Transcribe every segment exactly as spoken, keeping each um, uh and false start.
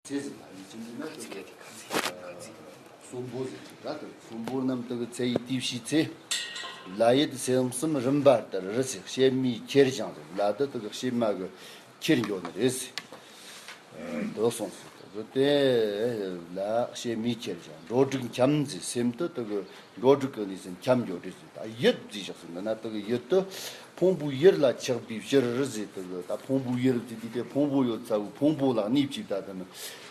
ཚེ་ཟེར་ལ་ཡིན་གཅིག་འདུག་ན་དེ་གསོན་པོ་ཟེར་གྱི་ར། དེ་གསོན་པོ་རྣམས་དེ་གི་ཚེ་ཡི་དུས་བྱས་ཚེ། ལ་ཡུལ་སེམས་གསུམ་རིམ་པ་ལྟར་རི་ཟེར་གཤེད་མའི་ཁྱེར་བཞེངས་ཟེར། ལ་དེ་དེ་གི་གཤེད་མ་གི་ཁྱེར་འགྱོ་ནི་རེད་ཟེར། དེ་གསུངས་སོ། དེ་གི་དེ་ལ་གཤེད་མའི་ཁྱེར་བཞེངས། འགྲོ་དྲུག་འཁྱམས་ཟེར། སེམས་དེ་དེ་གི་འགྲོ་དྲུག་གི་གནས་སུ་འཁྱམས་འགྱོ་རེད་ཟེར། ད་ཡུལ་བརྫིས་བཞག་ཟེར། འདི་ན་དེ་གི་ཡུལ་དེ་ཕུང་པོའི་ཡུལ་ལ་ཆགས་པའི་ཕྱིར་ཟེར། དེ་གི་ད་ཕུང་པོའི་ཡུལ་ཟེར་དུས་དེ་ཕུང་པོ་ཡོད་ཚ་བོའི་ཕུང་པོ་ལ་གནས་བཅུག་ད་དེ་ནི་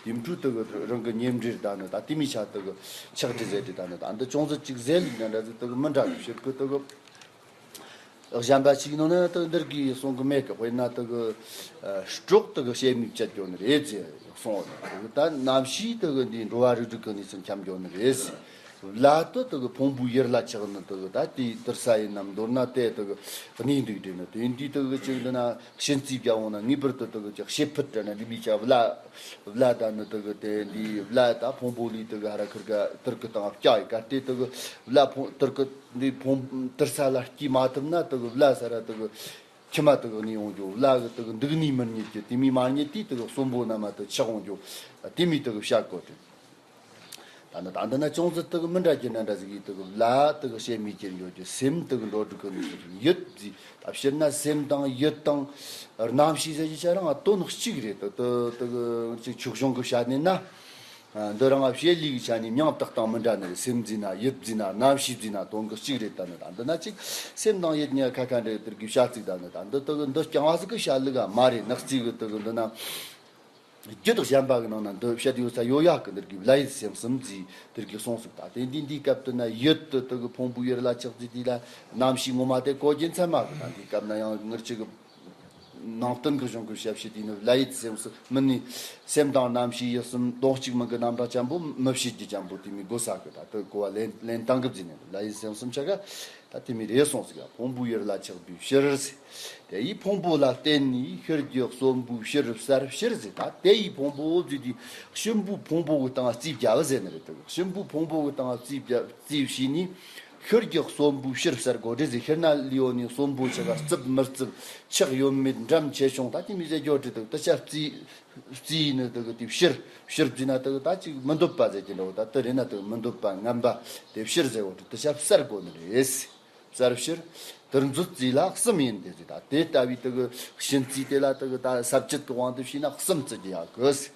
དེ་འཕྲོས་དེ་གི་རང་གི་གཉེན་འབྲེལ་ད་ནི་ད་དེ་མི་ཆ་དེ་གི་ཆགས་འདྲི་ཟེར་དེ་ད་ནི་ད་འདི་ཅུང་ཟད་ཅིག་ཟེར་ལུགས་ན་འདྲ་ཟེར། དེ་གི་མི་འདྲ་གི་ཕྱིར་གི་དེ་གི་གཞན་པ་ཞིག་ནང་ན་དེ་འདིར་གི་གསུང་གི་མེད་གི། དཔེར་ན་དེ་གི་སྲོག་དེ་གི་གཤེད་མས་བཅད་འགྱོ་ནི་རེད་ཟེར་གསུངས། དེ་གི་ད་རྣམ་ཤེས་དེ་གི་འདི་འགྲོ་བ་རིགས་དྲུག་གི་གནས་སུ་འཁྱམས་འགྱོ་ནི་རེད་ཟེར། ལ་དེ་དེ་གི་ཕུང་པོའི་ཡུལ་ལ་ཆགས་ནི་དེ་གི་ད་དེའི་དུར་ས་ཡིན་ནམ། མདོར་ན་དེ་དེ་གི་གནས་འདུག་དྲན་ནི། དེ་འདི་དེ་གི་ཅིག་འདི་ན་གཤིན་རྩིས་བརྒྱབ་འོང་ན་ངེས་པར་དུ་དེ་གི་ཅིག་གཤེད་ཕུད་དྲན་ན་ལི་མི་ཆ་བླ་བླ་ད་ནི་དེ་གི་དེ་འདི་བླ་ད་ཕུང་པོ་ལས་དེ་གི་ཧ་ར་ཁིར་ག་དུར་གི་སྟེང་བཀྱག་ཡི་ག་དེ་དེ་གི་བླ་ཕུང་དུར་གི་འདི་ཕུང་དུར་ས་ལ་སྐྱེས་མ་ཐུབ་ན་དེ་གི་བླ་ས་ར་དེ་གི་ཁྱི་མ་དེ་གི་གནས་འོང་རྒྱུ། བླ་གི་དེ་གི་འདུག་ནི་མི་རྙེད་རྒྱུ། དེ་མི་མ་རྙེད་དུས་དེ་གི་གསོན་པོ་རྣམས་དེ་ཆགས་འོང་རྒྱུ། དེ་མི་དེ་གི་བཤད་གོ་དྲན། ད་ནི་ད་འདི་ན་ཅུང་ཟད་དེ་གི་མི་འདྲ་རྒྱུ་ན་འདྲ་ཟིག་གི། དེ་གི་ལ་དེ་གི་གཤེད་མས་ཁྱེར་འགྱོ་རྒྱུ། སེམས་དེ་གི་འགྲོ་དྲུག་གི་གནས་སུ་ཡུལ་བརྫིས། ད་སྤྱིར་ན་སེམས་དང་ཡུལ་དང་རྣམ་ཤེས་ཟེར་རྒྱུ་ཆ་རང་དོན་གཅིག་རེད། དེ་དེ་དེ་གི་ཅིག་ཆོས་གཞུང་གི་བཤད་ནས་ན། འདི་རང་བཤད་ལུགས་ཀྱི་ཆ་ནས་མིང་བཏགས་སྟངས་མི་འདྲ་ནི་རེད། སེམས་བརྫིས་ན་ཡུལ་བརྫིས་ན་རྣམ་ཤེས་བརྫིས་ན་དོན་གི་གཅིག་རེད། ད་ནི་ད་འདི་ན་ཅིག་སེམས་དང་ཡུལ་གཉིས་ཁ་ཁ་འདྲ་དེར་གི་བཤད་ཚིག་ད་ནི་ད་འདི་དེ་གི་འདི་རྐྱང་བ་ཟིག་གི་བཤད་ལུགས་ག་མ་རེད། ནག་རྩིས་གི་དེ་གི་འདི་ན། རྒྱུད་གཞན་པ་གི་ནང་ན་འདི་བཤད་ཡོད་ས་ཡོད་ཡག་གི། འདིར་གི་བླ་ཡུལ་སེམས་གསུམ་བརྫིས་འདིར་གི་གསུངས་སོང་། ད་དེ་འདི་འདིའི་སྐབས་དུ་ན་ཡུལ་དུ་དེ་གི་ཕུང་པོའི་ཡུལ་ལ་ཆགས་ཚུལ་དེ་ལ་རྣམ་ཤེས་ངོ་མ་དེ་གོ་རྒྱུ་མཚན་མ་གི། ད་འདིའི་སྐབས་ན་ཡང་ངར་ཅིག་གི་ནང་བསྟན་གི་གཞུང་གི་ཞབས་ཕྱི་དེ་ནི་བླ་ཡུལ་སེམས་གསུམ་མིན་ནི། སེམས་དང་རྣམ་ཤེས་ཡུལ་གསུམ་དོན་གཅིག་མིན་གི་རྣམ་གྲངས་ཅན་པོ་མི་བྱེད་རྒྱུ་ཅན་པོ་དེ་མི་དགོས་ས་གི། ད་དེ་གོ་བ་ལེན་ལེན་སྟངས་གི་བརྫིས་ནས་བླ་ཡུལ་སེམས་གསུམ་ཆ་ག་ད་དེ་མི་རེ་སོང་ཟིག་ཡ། ཕུང་པོའི་ཡུལ་ལ་ཆགས་པའི་ཕྱིར་ཟེར། དེ་ཡི་ཕུང་པོ་ལ་བརྟེན་ནས་ཤི་རྒྱུ་གསོན་པོའི་ཕྱིར་བསལ་ཕྱིར་ཟེར། ད་དེ་ཡི་ཕུང་པོ་ཟེར་དུས་གཤིན་པོའི་ཕུང་པོ་གི་སྟེང་རྩིས་བརྒྱབ་ཟེར་ནི་རེད། དེ་གཤིན་པོའི་ཕུང་པོ་གི་སྟེང་རྩིས་བརྒྱབ་རྩིས་བྱས་ནས་ཤི་རྒྱུ་གསོན་པོའི་ཕྱིར་བསལ་དགོས་རེད་ཟེར། ཤི་ན་ལུས་ཡོད་ནས་གསོན་པོ་ཆ་ག་རྩུབ་མི་རྩུབ་ཆགས་ཡོད་མེད་འགྲམ་ཆེ་ཆུང་ད་དེ་མི་ཟེར་རྒྱུ་རེད། དེ་ད་ཆ་རྩིས། རྩིས་ནི་དེ་གི་དེ་ཕྱིར་ཕྱིར་བརྫིས་ན་དེ་གི་ད་ཅིག་མི་འདོད་པ་ཟེར་གྱི་འདྲ་བོ། ད་དེ་རེད་ན་དེ་གི་མི་འདོད་པ་ངན་པ་དེ་ཕྱིར་ཟེར་བོ་དེ་ཆ་བསལ་དགོས་ནི་རེད། བསལ་ཕྱིར་དེར་མཛོད་རྩིས་ལ་གསུམ་ཡིན་ཏེ་ཟེར། ད་དེ་ལྟ་བུའི་དེ་གི་གཤིན་རྩིས་དེ་ལ་དེ་གི་ད་ས་བཅད་གི་དབང་དུ་བྱས་ན་གསུམ་བརྩི་རྒྱུ་ཡག་གི།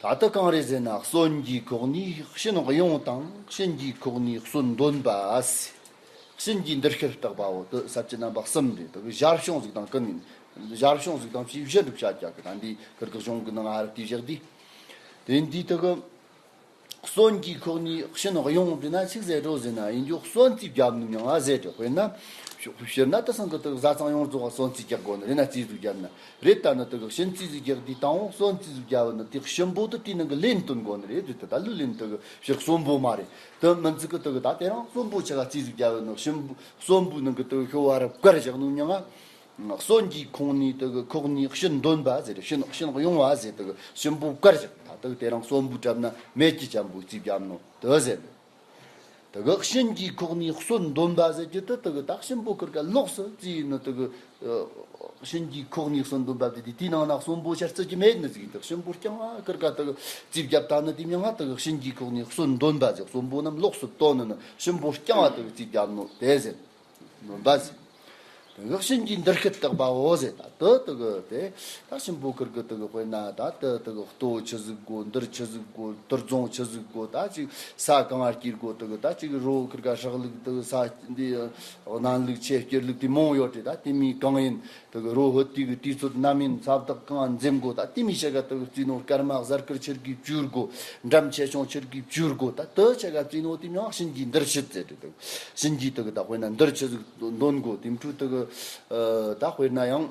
ད་དེ་གང་རེད་ཟེར་ན། གསོན་གྱི་ཁོག་ནས་གཤིན་གཡུང་དང་། གཤིན་གྱི་ཁོག་ནས་གསོན་འདོན་པ་ཟེར། གཤིན་གྱི་འདུལ་ཕྱིར་བརྟག་པའོ། དེ་ས་བཅད་རྣམ་པ་གསུམ་རེད། དེ་གི་ཞར་བྱུང་ཟིག་དང་ཀུན་ཡིན། ཞར་བྱུང་ཟིག་དང་ཅིག་བཞི་འགྲུབ་བྱ་རྒྱུ་གི། ད་འདི་ཁིར་གི་གཞུང་གི་ནང་ཨ་ར་དེ་བཞག་དུས། དེ་འདི་དེ་གི་གསོན་གྱི་ཁོག་ནས་གཤིན་གཡུང་དེ་ན་ཆི་ཟེར་འགྲོ་ཟེར་ན། ཡིན་རྒྱུ་གསོན་རྩིས་བརྒྱབ་ནི་མྱང་ང་ཟེར་ཏེ། དཔེར་ན་ཕྱིར་ན་དེ་སང་གི་དེ་གི་བཟའ་ཚང་ཡོངས་རྫོགས་ག་གསོན་རྩིས་རྒྱག་དགོས་ནི་རེད་ན། རྩིས་ཟིག་བརྒྱབ་ན་རེད། ད་ནི་དེ་གི་གཤིན་རྩིས་ཟིག་རྒྱག་དུས་དང་པོ་གསོན་རྩིས་ཟིག་བརྒྱབ་ན་དེ་གཤིན་པོ་དེ་དེའི་ནང་གི་ལན་བཏོན་དགོས་ནི་རེད། དེ་ད་ལུས་ལན་དེ་གི་ཕྱིར་གསོན་པོ་མ་རེད། དེ་མིན་ཚིག་གི་དེ་གི་ད་དེ་རང་གསོན་པོ་ཆ་ག་རྩིས་ཟིག་བརྒྱབ་ན་གཤིན་པོ་གསོན་པོའི་ནང་གི་དེ་གི་ཤོ་བ་ར་བཀར་བཞག་ནོ་མྱང་ང་། གསོན་གྱི་ཁོག་ནས་དེ་གི་ཁོག་ནས་གཤིན་འདོན་པ་ཟེར། གཤིན་གཤིན་གཡུང་བ་ཟེར། དེ་གི་གཤིན་པོ་བཀར་བཞག་ད་དེ་གི་དེ་རང་གསོན་པོ་གྲབས་ན་མེད་ཀྱི་ཅན་པོ་རྩིས་བརྒྱབ་ནོ་དེ་ཟེར། དེ་གི་གཤིན་གྱི་ཁོག་ནས་གསོན་འདོན་པ་ཟེར་རྒྱུ་དེ་དེ་གི་ད་གཤིན་པོ་ཁིར་ག་ལོགས་སུ་རྩིས་ནི་དེ་གི་ཨ་གཤིན་གྱི་ཁོག་ནས་གསོན་འདོན་པ་དེ་དེ་དེའི་ནང་ན་གསོན་པོ་ཆ་རྩི་རྒྱུ་མེད་ནི་ཟིག་དེ་གཤིན་པོ་རྐྱང་བ་ཁིར་ག་དེ་གི་རྩིས་བརྒྱབ་ད་ནི་དེ་མྱང་ང་དེ་གི་གཤིན་གྱི་ཁོག་ནས་གསོན་འདོན་པ་ཟེར། གསོན་པོ་རྣམས་ལོགས་སུ་བཏོན་ནི་ནི་གཤིན་པོ་རྐྱང་བ་དེ་གི་རྩིས་བརྒྱབ་ནོ་དེ་ཟེར། འདོན་པ་ཟེར། དེ་གི་གཤིན་གྱི་འདུལ་ཕྱིར་བརྟག་པའོ་ཟེར། ད་དེ་དེ་གི་དེ་ད་གཤིན་པོ་ཁིར་གི་དེ་གི་དཔེར་ན་ད་དེ་དེ་གི་ལྟོ་ཆི་ཟིག་དགོས། འདིར་ཆི་ཟིག་དགོས། དུར་རྫོང་ཆི་ཟིག་དགོས། ད་ཅིག་ས་གང་ང་སྐྱེལ་དགོས། དེ་གི་ད་ཅིག་རོ་ཁིར་ག་ཧྲག་ལུགས། དེ་གི་ས་འདི་གནམ་ལུགས་ཆེ་སྐྱེར་ལུགས་དེ་མང་ཡོད་དེ། ད་དེ་མི་གང་ཡིན། དེ་གི་རོ་ཧུད་དེ་གི་དུས་ཚོད་ནམ་ཡིན། ས་བདག་གང་འཛེམ་དགོས། ད་དེ་མི་ཆ་ག་དེ་གི་རྩིས་ནོ། སྐར་མ་གཟའ་སྐར་ཆི་གི་བཅུ་དགོས། འགྲམ་ཆེ་ཆུང་ཆི་གི་བཅུ་དགོས། ད་དེ་ཆ་ག་རྩིས་ནོ་དེ་མྱང་གཤིན་གྱི་འདུལ་ཕྱིར་ཟེར་ཏེ། དེ་གི་གཤིན་གྱི་དེ་གི་ད་དཔེར་ན་འདིར་ཆི་ཟིག་འདོན་དགོས། དེ་འཕྲོས་དེ་གི་ཨ་ད་དཔེར་ན་ཡང་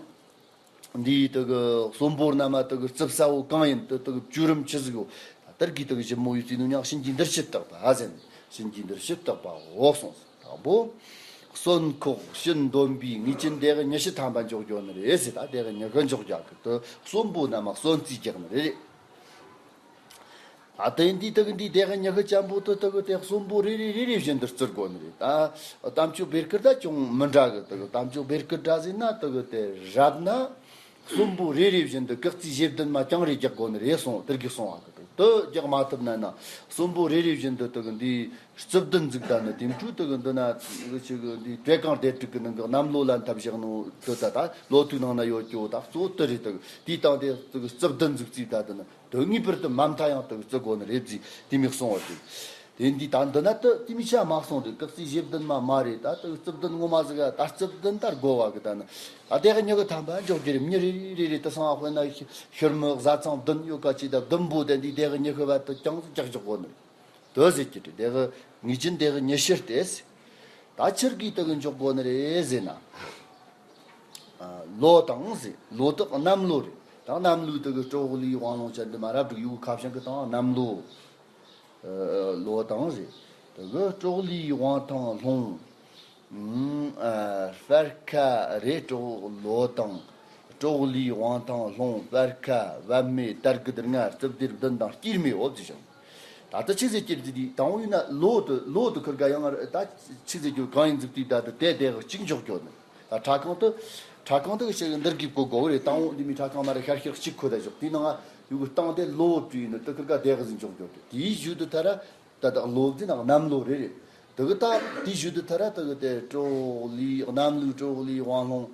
འདིའི་དེ་གི་གསོན་པོ་རྣམས་དེ་གི་རྩུབ་ས་བོ་གང་ཡིན། དེ་དེ་གི་བཅུད་རིམ་ཆི་ཟིག་ཡོད། ད་དེར་གི་དེ་གི་ཞིབ་མོ་ཡོད་རྩིས་ནོ་མྱང་གཤིན་གྱི་འདུལ་ཕྱིར་བརྟག་པ་ཟེར། གཤིན་གྱི་འདུལ་ཕྱིར་བརྟག་པའོ་གསུངས། དང་པོ། གསོན་ཁོག་གཤིན་འདོན་པའི་ངེས་ཅན་དེ་གི་ཉི་ཤུ་ཐམ་པ་འཇོག་རྒྱུ་ནི་རེད་ཟེར། ད་དེ་གི་ཉི་ཤུ་འཇོག་རྒྱུ་གི་དེ་གསོན་པོ་རྣམས་གསོན་རྩིས་རྒྱག་ནི་རེད། ད་དེ་འདི་དེ་གི་འདི་དེ་གི་ཉི་ཤུ་ཅན་པོ་དེ་དེ་གི་དེ་གསོན་པོ་རེ་རེ་རེ་རེ་བཞིན་དུ་བརྩི་དགོས་ནི་རེད། ད་དམ་ཆོས་བེར་ཁུར་ད་ཅུང་མི་འདྲ་གི། དེ་གི་དམ་ཆོས་བེར་ཁུར་འདྲ་ཟེར་ན་དེ་གི་དེ་རབ་ན། གསོན་པོ་རེ་རེ་བཞིན་དུ་སྐག་རྩིས་བཞི་བདུན་མ་རྐྱང་རེ་རྒྱག་དགོས་ནི་རེད་གསུངས། དེར་གི་གསུངས་པ་གི་དུ་རྒྱག་མ་ཐུབ་ན་ན། གསོན་པོ་རེ་རེ་བཞིན་དུ་དུ་གི་འདི་རྩིབ་བདུན་འཛུགས་ད་ནི་དེ་འཕྲུལ་དུ་གི་འདི་ན་ཅིག་གི་འདི་བྲེ་གང་བདེ་དྲུག་གི་ནང་གི་གནམ་ལོ་ལ་འཐབ་བཞག་ནོ་དུ་ད་ད་ལོ་དུས་ནང་ན་ཡོད་ཀྱོ། ད་གཙོ་དུ་རེད། དུ་དེའི་སྟེང་དེ་དུ་གི་རྩིབ་བདུན་འཛུགས་རྩིས་ད་དུ་ནི་དུ་ངེས་པར་དུ་མ་མཐའ་ཡང་དུ་གི་རྩི་དགོས་ནི་རེད་ཟེ་དེ་མི་གསུངས་པ་དེ། དེ་འདི་ད་འདི་ན་དུ་དེ་མི་ཆ་མ་གསུངས་ཏེ་སྐག་རྩིས་བཞི་བདུན་མ་མ་རེད། ད་དུ་རྩིབ་བདུན་ངོ་མ་ཟིག་ག་ད་རྩིབ་བདུན་ད་དགོ་བ་གི་ད་ནི་ཨ་དེ་གི་ཉི་གི་ཐམ་པ་འཇོག་རྒྱུ་རེད། མྱི་རེ་རེ་རེ་རེ་དུ་སང་ཨ་དཔེར་ན་ཤི་ཤུར་མི་བཟའ་ཚང་བདུན་ཡོད་ཀ་ཅི་ད་བདུན་པོ་དེ་འདི་དེ་གི་ཉི་གི་བ་དུ་ཀྱང་ཟིག་ཀྱག་འཇོག་གོ་ནི་དུ་ཟེར་གྱི་རེད། དེ་གི་ངེས་ཅན་དེ་གི་ཉི་ཤུ་སྟེ་ད་ཆི་གི་དུ་གི་འཇོག་གོ་ནི་རེད་ཟེར་ན། ལོ་དང་ཟེར། ལོ་དག་གནམ་ལོ་རེད། ད་གནམ་ལོའི་དུ་གི་ཀྲོག་ལི་དབང་ལོང་ཅན་དུ་མ་རབ་དྲུག་ཡུ་གུ་ཁ་བྱང་གི་དང་གནམ་ལོ། ལོ་དང་རེད། དུ་གི་ཀྲོག་ལི་དབང་ཐང་ལྷོང་། སྤར་ཁ་རེ་ཀྲོག་ལོ་དང་། ཀྲོག་ལི་དབང་ཐང་ལྷོང་སྤར་ཁ་བབ་མེ་དར་གི་དུ་ལྔ་རྩིབ་དེར་བདུན་དང་དཀྱིལ་མེ་འོབ་ཟེར་བྱུང་། ད་ལྟ་ཆི་ཟེར་གྱི་རེད་དེ་དང་པོ་ཡིན་ན་ལོ་དུ་ལོ་དུ་ཁུར་ག་ཡང་ད་ཆི་ཟེར་རྒྱུ་གང་ཡིན་ཟིག་དུས་ད་དུ་དེ་དེ་གི་གཅིག་འཇོག་རྒྱུ་ནི། ད་ཁྲ་ཁང་དུ་ཁྲ་ཁང་དུ་ཞིག་འདིར་གི་བཀོད་དགོས་རེད། དང་པོ་འདི་མི་ཁྲ་ཁང་མ་རེད། ཤར་ཤར་གཅིག་ཁོ་ད་ཞོག་དེའི་ནང་ཡུ་གུ་སྟངས་དེ་ལོ་བྲིས་ནི་དུ་ཁུར་ག་དེ་གི་ཟིན་འཇོག་རྒྱུ་རེད། དེའི་བཞུད་དུ་ཐ་ར་ད་ད་ལོ་འདི་ནང་གནམ་ལོ་རེད་རེད། དུ་གི་ད་དེའི་བཞུད་དུ་ཐ་ར་དུ་གི་དེ་ཀྲོག་ལི་གནམ་ལོའི་ཀྲོག་ལི་དབང་ལྷོང་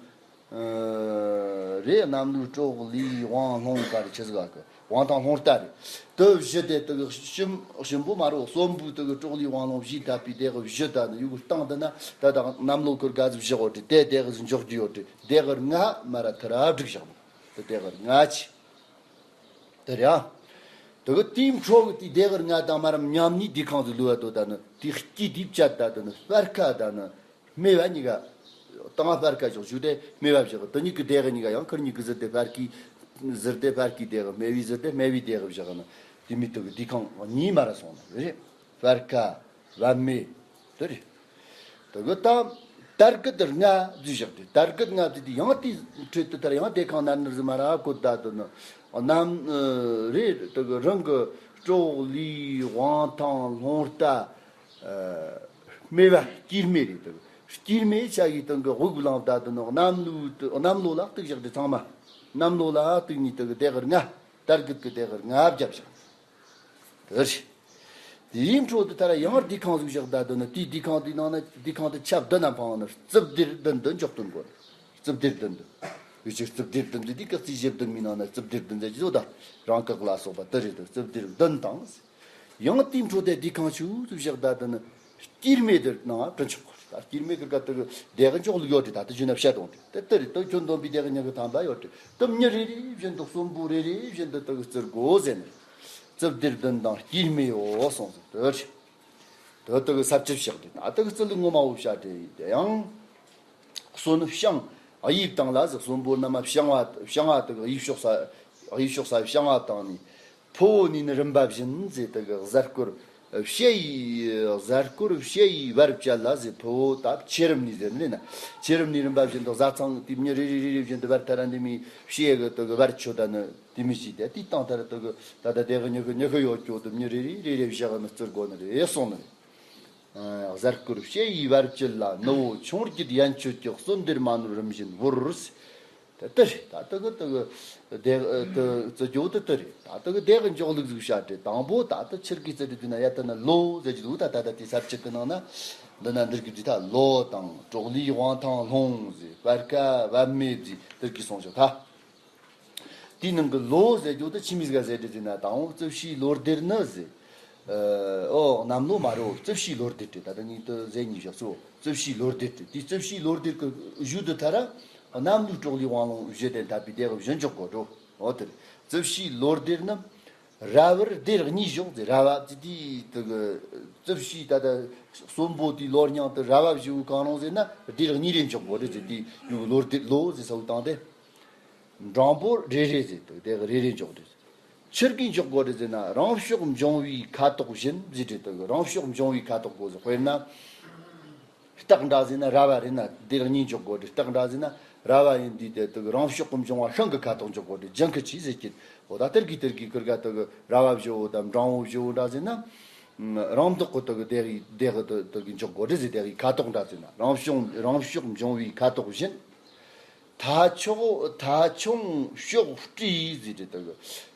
རེད། གནམ་ལོའི་ཀྲོག་ལི་དབང་ལྷོང་ག་རེ་ཆི་ཟིག་ག་གི་དབང་ཐང་ལྷོང་རྟ་རེད། དུ་བཞི་དེ་དུ་གི་གཤིན་གཤིན་པོ་མ་རོ་གསོན་པོའི་དུ་གི་ཀྲོག་ལི་དབང་ལྷོང་བཞི་ཐ་པའི་དེ་གི་བཞི་ད་ནི་ཡུ་གུ་སྟངས་དུ་ན་ད་ད་གནམ་ལོ་ཁུར་ག་ཟིག་བཞི་འོ་དེ་དེ་དེ་གི་ཟིག་འཇོག་རྒྱུ་ཡོད་དེ་དེ་གི་ལྔ་མ་ར་ཐ་ར་བསྒྲིགས་བཞག་ནི་དུ་དེ་གི་ལྔ་ཆི། དེ་རེད་ཨ། དེ་གི་དེའི་འཕྲོ་གི་དེའི་དེ་གི་ལྔ་དང་མ་རམ་མཉམ་གཉིས་དེའི་ཁང་དུ་ལུས་པ་དོ་ད་ནི་དེའི་དཀྱིལ་དེའི་བཅད་ད་དེ་ནི་སྤར་ཁ་ད་ནི་སྨེ་བ་གཉིས་ཀ། དང་སྤར་ཁ་ཞོག་ཞུ་དེ་སྨེ་བ་བཞག་དེ་གཉིས་ཀྱི་དེ་གི་གཉིས་ཀ་ཡང་ཁུར་གཉིས་ཀྱི་ཟུར་དེ་སྤར་ཁའི་ཟུར་དེ་སྤར་ཁའི་དེ་གི་སྨེ་བའི་ཟུར་དེ་སྨེ་བའི་དེ་གི་བཞག་ནི་དེ་མི་དེ་གི་དེའི་ཁང་གཉིས་མ་ར་སོང་ནི་རེད། སྤར་ཁ་བབ་མེ། དེ་རེད། དེ་གི་ད་དར་གི་དེར་ལྔ་བཟོས་བཞག་དེ་དར་གི་ལྔ་བཟོས་དེ་ཡང་དེའི་འཕྲོས་དེ་ལྟར་ཡང་དེ་ཁང་ན་ནར་ཟི་མ་ར་བཀོད་ད་དེ་ནི་གནམ་རེད། དེ་གི་རང་གི་ཀྲོག་ལི་དབང་ཐང་ལྷོང་རྟ་སྨེ་བ་དཀྱིལ་མེ་རེད། དེ་གི་དཀྱིལ་མེ་ཆ་གི་སྟེང་གི་དབུགས་བླངས་ད་དེ་ནི་གནམ་ལོའི་གནམ་ལོ་ལ་གཏུག་བཞག་དེ་ཚང་མ་གནམ་ལོ་ལ་གཏུག་ནི་དེ་གི་དེ་གི་ལྔ་དར་གི་གི་དེ་གི་ལྔ་བརྒྱབ་བཞག་དེ་རེད། དེའི་འཕྲོ་དེ་ལྟར་ཡང་དེའི་ཁང་ཟིག་བཞག་ད་དེ་ནི་དེའི་དེའི་ཁང་དེའི་ནང་ན་དེའི་ཁང་དེ་ཆ་བདུན་ན་འཕངས་ནི་རྩིབ་སྡེར་བདུན་དུ་འཇོག་དོན་དགོས། རྩིབ་སྡེར་བདུན་དུ། ཡུལ་ཕྱོགས་རྩིབ་སྡེར་བདུན་དུ་དེ་སྐག་རྩིས་བཞི་བདུན་མི་ནང་ན་རྩིབ་སྡེར་བདུན་ཟེར་གྱི་བཟོ་ད་རང་སྐག་ལ་སོགས་པ་དེ་རེད་དོ། རྩིབ་སྡེར་བདུན་དང་། ཡང་དེའི་འཕྲོ་དེ་དེའི་ཁང་ཆུ་ཟིག་བཞག་ད་དེ་ནི་དཀྱིལ་མེ་དེར་ནང་དུ་འཇོག་དགོས། ད་དཀྱིལ་མེ་གི་ཀ་དེ་གི་དེ་གི་འཇོག་ལུགས་ཡོད་དེ་ད་དེ་བཞིན་ན་བཤད་དོང་དེ་དེ་དེ་རེད་དོ། ཁྱོད་འདོན་པའི་དེ་གི་ཉི་གི་ཐམ་པ་ཡོད་དེ་དེ་མྱི་རེ་རེ་བཞིན་དུ་གསོན་པོ་རེ་རེ་བཞིན་དུ་དེ་གི་བརྩི་དགོས་ཟེར་ནས། རྩིབ་སྡེར་བདུན་དང་དཀྱིལ་མེའོ་གསུངས་སོ། དེ་རེད། དེ་དེ་གི་ས་བཅད་བཞག་དེ་ད་དེ་གི་རྩི་ལུགས་ངོ་མ་བོ་བཤད་དེ་དེ་ཡང་། གསོན་བཤང་། དབྱིབས་དང་ལ་ཟེར། གསོན་པོ་རྣམས་བཤང་བ་བཤང་བ་དེ་གི་དབྱིབས་ཕྱོགས་ས་དབྱིབས་ཕྱོགས་ས་བཤང་བ་དང་ནི། ཕོ་བོ་གཉིས་ནི་རིམ་པ་བཞིན་ཟེར། དེ་གི་གཟའ་སྐོར་བཤལ་ཡི་གཟའ་སྐོར་བཤལ་ཡི་བར་བཅད་ལ་ཟེར། ཕོ་བོ་ད་ཕྱེད་རིམ་ནི་ཟེར་ནི་ན། ཕྱེད་རིམ་ནི་རིམ་པ་བཞིན་དུ་བཟའ་ཚང་དེ་མྱི་རེ་རེ་རེ་རེ་བཞིན་དུ་བར་ཐ་ར་འདི་མི་བཤལ་གི་དེ་གི་བར་ཆོད་ད་ནི་དེ་མི་ཤེས་ཏེ་དེ་བཏང་ཐ་ར་དེ་གི་ད་ད་དེ་གི་ཉི་གི་ཉི་གི་ཡོད་ཀྱོ་དེ་མྱི་རེ་རེ་རེ་རེ་བཞག་ནི་བརྩི་དགོས་ནི་རེད་གསུངས་ནི་རེད། གཟའ་སྐོར་བཤལ་ཡི་བར་བཅད་ལ། ནུ་བོ་ཆུང་རྒྱུད་ཡན་ཆོད་ཀྱི། གསོན་སྡེར་མ་ནོར་རིམ་བཞིན་བོར། དེ་ལྟར་རེད། ད་དེ་གི་དེ་གི་དེ་དེ་རྩི་རྒྱུ་དེ་ལྟར་རེད། ད་དེ་གི་དེ་གི་འཇོག་ལུགས་ཟིག་བཤད་དེ་དང་པོ་ད་དེ་ཕྱིར་གི་རྩི་རྒྱུ་དེ་ན་ཡ་དེ་ན་ལོ་ཟེར་རྒྱུ་འདུག་ད་ད་ད་དེ་ས་བཅད་དེ་ནང་ན་འདི་ན་འདིར་གི་དེ་ད་ལོ་དང་ཀྲོག་ལི་དབང་ཐང་ལྷོང་ཟེར། སྤར་ཁ་བབ་མེ་ཟེར། དེར་གི་སོང་ཆོག་ད། དེའི་ནང་གི་ལོ་ཟེར་རྒྱུ་དེ་ཆི་མོ་ཟིག་ག་ཟེར་དེ་ཟེར་ན་དང་པོ་རྩིབས་བྱའི་ལོ་སྡེར་ནི་ཟེར། ཨོ་གནམ་ལོ་མ་རོ་རྩིབས་བྱའི་ལོ་སྡེར་དེ་ད་ལྟ་ངས་དེ་ཟེར་ཉིན་བཞག་སོ། རྩིབས་བྱའི་ལོ་སྡེར་དེ་དེ་རྩིབས་བྱའི་ལོ་སྡེར་གི་བཞུགས་དུ་ཐ་ར་གནམ་ལོའི་ཀྲོག་ལི་དབང་ལོང་བཞི་དེ་འཐབ་པའི་དེ་གི་བཞི་འཇོག་གོ་འགྲོ། ཨོ་དེ་རེད། རྩིབས་བྱའི་ལོ་སྡེར་ནི་ར་བར་སྡེར་གཉིས་བཞག་ཟེར། ར་བ་དེ་དེ་དེ་གི་རྩིབས་བྱའི་ད་ལྟ་གསོན་པོ་དེའི་ལོ་རྙིང་དེ་ར་བ་བཞི་བོ་གང་རུང་ཟེར་ན་སྡེར་གཉིས་རེ་འཇོག་གོ་རེད་ཟེར། དེའི་ཡུལ་ལོ་སྡེར་ལོ་ཟེར་ས་བོ་བཏང་སྟེ། འབྲིང་པོ་རེ་རེ་ཟེར་དུས་དེ་གི་རེ་རེ་འཇོག་རེད། ཆི་གི་འཇོག་དགོས་རེད་ཟེར་ན་རང་ཕྱོགས་འབྱུང་བའི་ཁ་དོག་བཞིན་ཟེར་དུས་དེ་གི་རང་ཕྱོགས་འབྱུང་བའི་ཁ་དོག་གོ་ཟེར། དཔེར་ན། སྟག་འདྲ་ཟེར་ན་ར་བ་རེད་ན་དེ་གཉིས་འཇོག་དགོས་རེད། སྟག་འདྲ་ཟེར་ན་ར་བ་ཡིན་དུས་དེ་དེ་གི་རང་ཕྱོགས་འབྱུང་བ་ཤིང་གི་ཁ་དོག་འཇོག་དགོས་རེད། ལྗང་ཁུ་ཆི་ཟེར་གི་འོ་ད་དེར་གི་དེར་གི་ཁུར་ག་དེ་གི་ར་བ་བཞི་བོ་དང་འབྲིང་བོ་བཞི་བོ་འདྲ་ཟེར་ན། རང་མདོག་གི་དེ་གི་དེ་གི་དེ་གི་དེ་གི་འཇོག་དགོས་རེད་ཟེར། དེ་གི་ཁ་དོག་འདྲ་ཟེར་ན་རང་ཕྱོགས་རང་ཕྱོགས་འབྱུང་བའི་ཁ་དོག་བཞིན། ཐ་ཆུང་ཐ་ཆུང་ཕྱོགས་བྲིས་ཟེར་ཏེ་དག་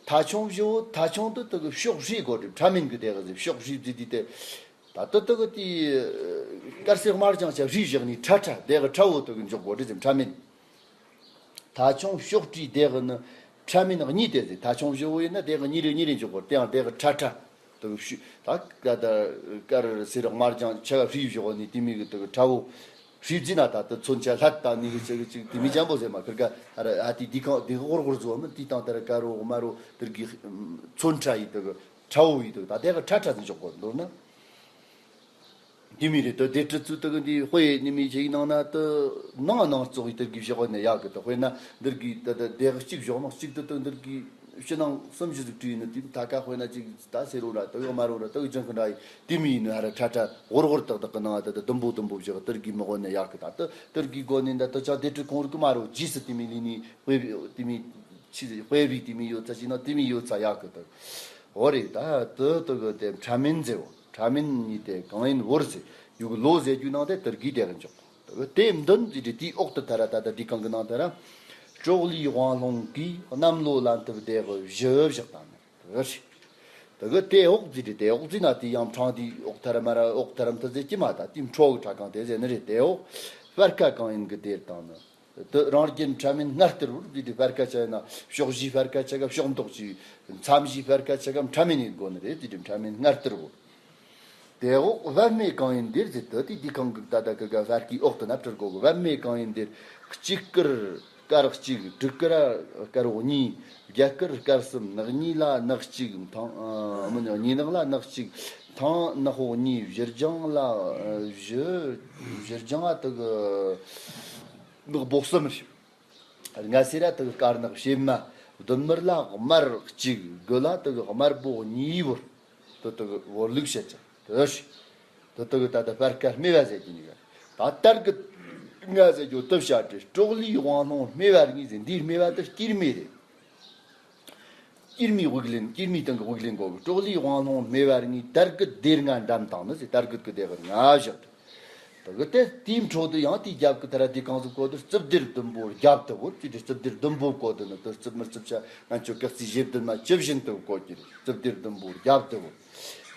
ཐ་ཆུང་བཞི་བོ་ཐ་ཆུང་དུ་དག་ཕྱོགས་བྲིས་གོ་དེ་ཕྲ་མིན་གི་དེ་གི་ཟེར་ཕྱོགས་བྲིས་ཟེར་དེ་དེ། ད་ལྟ་དག་དེ་དཀར་སེར་དམར་ལྗང་ཆ་བྲིས་བཞག་ནི་ཁྲ་ཁྲ་དེ་གི་ཁྲ་བོ་དག་འཇོག་གོ་དེ་ཟེར་ཕྲ་མིན། ཐ་ཆུང་ཕྱོགས་བྲིས་དེ་གི་ནི་ཕྲ་མིན་གཉིས་དེ་ཟེར། ཐ་ཆུང་བཞི་བོ་ཡིན་ན་དེ་གི་གཉིས་རེ་གཉིས་རེ་འཇོག་གོ་དེ་ཡང་དེ་གི་ཁྲ་ཁྲ། དུ་ཤུ་ད་ཀ་ད་དཀར་སེར་དམར་ལྗང་ཆ་ག་ཧྲིལ་བཞག་ནི་དེ་མི་གི་དུ་ཁྲ་བོ་ཧྲིལ་ཙི་ན་ད་དུ་མཚོན་ཆ་ལྷད་དང་ནི་གི་ཅིག་ཅིག་དེ་མི་ཅན་པོ་ཟེར་མ་ཁིར་ཀ་ཨ་ར་ཨ་དེ་དི་ཁང་དེ་གི་ཧོར་ཧོར་བཟོ་མི་དེ་དང་དེ་ར་དཀར་རོ་དམར་རོ་དེར་གི་མཚོན་ཆ་ཡི་དུ་གི་ཁྲ་བོ་ཡི་དུ་ད་དེ་གི་ཁྲ་ཁྲ་ཟིན་ཆོག་གོ་འདུག་ན། དེ་མི་རེད་དུ་དེ་ཁྲི་ཚུ་དུ་གི་འདི་དཔེ་ནི་མི་ཅིག་ནང་ན་དུ་ནང་ནང་བཙོག་ཡི་དུ་གི་བཞག་ནི་ཡག་གི་དུ་དཔེ་ན་འདིར་གི་དུ་དུ་དེ་གི་གཅིག་བཞག་མ་གཅིག་དུ་དུ་འདིར་གི་ཕྱི་ནང་གསུམ་བཞི་ཟིག་བྲིས་ནི་དེ་ད་ཀ་དཔེར་ན་ཅིག་ད་སེ་རོ་ར་དུ་ཡོ་མ་རོ་ར་དུ་ཡོ་ཅང་གི་འདྲ་ཡི་དེ་མི་ཡིན་ནི་ཧ་ར་ཁྲ་ཁྲ་ཧོར་ཧོར་ཏག་ཏག་གི་ནང་ད་ད་དུམ་བུ་དུམ་བུ་བཞག་དུར་གི་མི་ཧོ་ནི་ཡག་གི་ད་དུ་དུར་གི་སྒོ་ནི་ད་དུ་ཅང་དེ་ཁྲི་ཁོང་རུ་གི་མ་རོ་རྗེས་སུ་དེ་མི་ལི་ནི་དཔེ་བི་དེ་མི་ཆི་དཔེ་བི་དེ་མི་ཡོད་ཚ་ཅི་ན་དེ་མི་ཡོད་ཚ་ཡག་གི་ད་ཧོ་རེ་ད་དུ་དུ་གི་དེ་ཕྲ་མིན་ཟེར་བོ་ཕྲ་མིན་ནི་དེ་གང་ཡིན་ཧོར་ཟེར་ཡུ་གི་ལོ་ཟེར་རྒྱུ་ནང་དེ་དུར་གི་དེ་གི་འཇོག་དེ་འདོན་ཟེར་ཏེ་དེའི་འོག་ཏུ་ཐ་ར་ད་ད་དེ་གང་གི་ནང་ཐ་ར། ཀྲོག་ལིའི་དབང་ལྷོང་གིས་གནམ་ལོ་ལ་འཐིབས་དེ་གི་བཞི་བཞག་དང་ནི་རེད། དེ་གི་དེ་འོག་ཟེར་ཏེ་དེ་འོག་ཟེར་ན་དེ་ཡང་ཕྲེང་དེའི་འོག་ཐ་ར་མ་ར་འོག་ཐ་ར་མཐུ་ཟེར་གྱི་མ་ད་དེ་འཕྲོ་གི་ཁྲ་གང་དེ་ཟེར་ནི་རེད། དེ་འོག་སྤར་ཁ་གང་ཡིན་གི་དེར་དང་ནི་དེ་རང་རྒྱུན་ཕྲ་མིན་སྔར་ལྟར་བོར་ཟེར་ཏེ་སྤར་ཁ་ཆ་ཡིན་ན་ཕྱོགས་བཞིའི་སྤར་ཁ་ཆ་ག་ཕྱོགས་མདོག་ཅིག་མཚམས་བཞིའི་སྤར་ཁ་ཆ་ག་ཕྲ་མིན་ཡིན་དགོ་ནི་རེད། ཟེར་ཏེ་ཕྲ་མིན་སྔར་ལྟར་བོར། དེ་འོག་བབ་མེད་གང་ཡིན་དེར་ཟེར་དུ་དེ་དེ་གང་གི་ད་ད་གི་ག་ཧྥ་ཀི་འོག་ཏུ་ན་བྲི་གོ་གི། བབ་མེད་གང་ཡིན་དེར་གཅིག་དཀར་དཀར་གཅིག་དྲུག་དཀར་དཀར་འོག་གཉིས། བརྒྱད་དཀར་དཀར་གསུམ་ནག་གཉིས་ལ་ནག་གཅིག་ཐང་ཨ་མི་ནག་གཉིས་ནག་ལ་ནག་གཅིག་ཐང་ནག་འོག་གཉིས། བཞི་ལྗང་ལ་བཞི་བཞི་ལྗང་ཨ་དུ་གི་ནག་པོ་གསུམ་རེད། ལྔ་སེར་ར་དུ་དཀར་ནག་ཕྱེ་མ། བདུན་དམར་ལ་དམར་གཅིག་དགུ་ལ་དུ་དམར་པོ་གཉིས་བོར། དུ་དུ་བོར་ལུགས་བཤད་ཅིང་དུ་ཞིག་དུ་དུ་ད་ལྟ་སྤར་ཁ་སྨེ་བ་ཟེར་གྱི་ནི་ག་ད་དར་གི་ལྔ་ཟེར་རྒྱུ་དུ་བཤད་དེ་ཀྲོག་ལིའི་དབང་ལྷོང་སྨེ་བ་གཉིས་ཟེར། འདིའི་སྨེ་བ་དུ་དཀྱིལ་མེ་རེད། དཀྱིལ་མའི་དབུགས་ལེན། དཀྱིལ་མའི་སྟེང་གི་དབུགས་ལེན་གོ་གི། ཀྲོག་ལིའི་དབང་ལྷོང་སྨེ་བ་གཉིས་དར་གི་སྡེར་ལྔ་འགྲམ་དང་ནི་ཟེར། དར་གི་གི་སྡེ་གི་ལྔ་བཞག་དུ་གི་དེ་དེའི་འཕྲོ་དུ་ཡང་དེའི་རྒྱབ་གི་ཐ་ར་དེ་གང་ཟིག་གོ་དུ་རྩིབས་སྡེར་བདུན་པོ་རྒྱབ་ཏུ་བོར། དེ་དེ་རྩིབས་སྡེར་བདུན་པོ་གོ་དུ་ནི་དུ་རྩིབས་མི་རྩིབས་ཆ་ང་ཚོ་ཀག་རྩིས་བཞི་བདུན་མ་བཅུ་བཞིན་དུ་གོ་གི་རེད། རྩིབས་སྡེར་བདུན་པོ་རྒྱབ་ཏུ་བོར།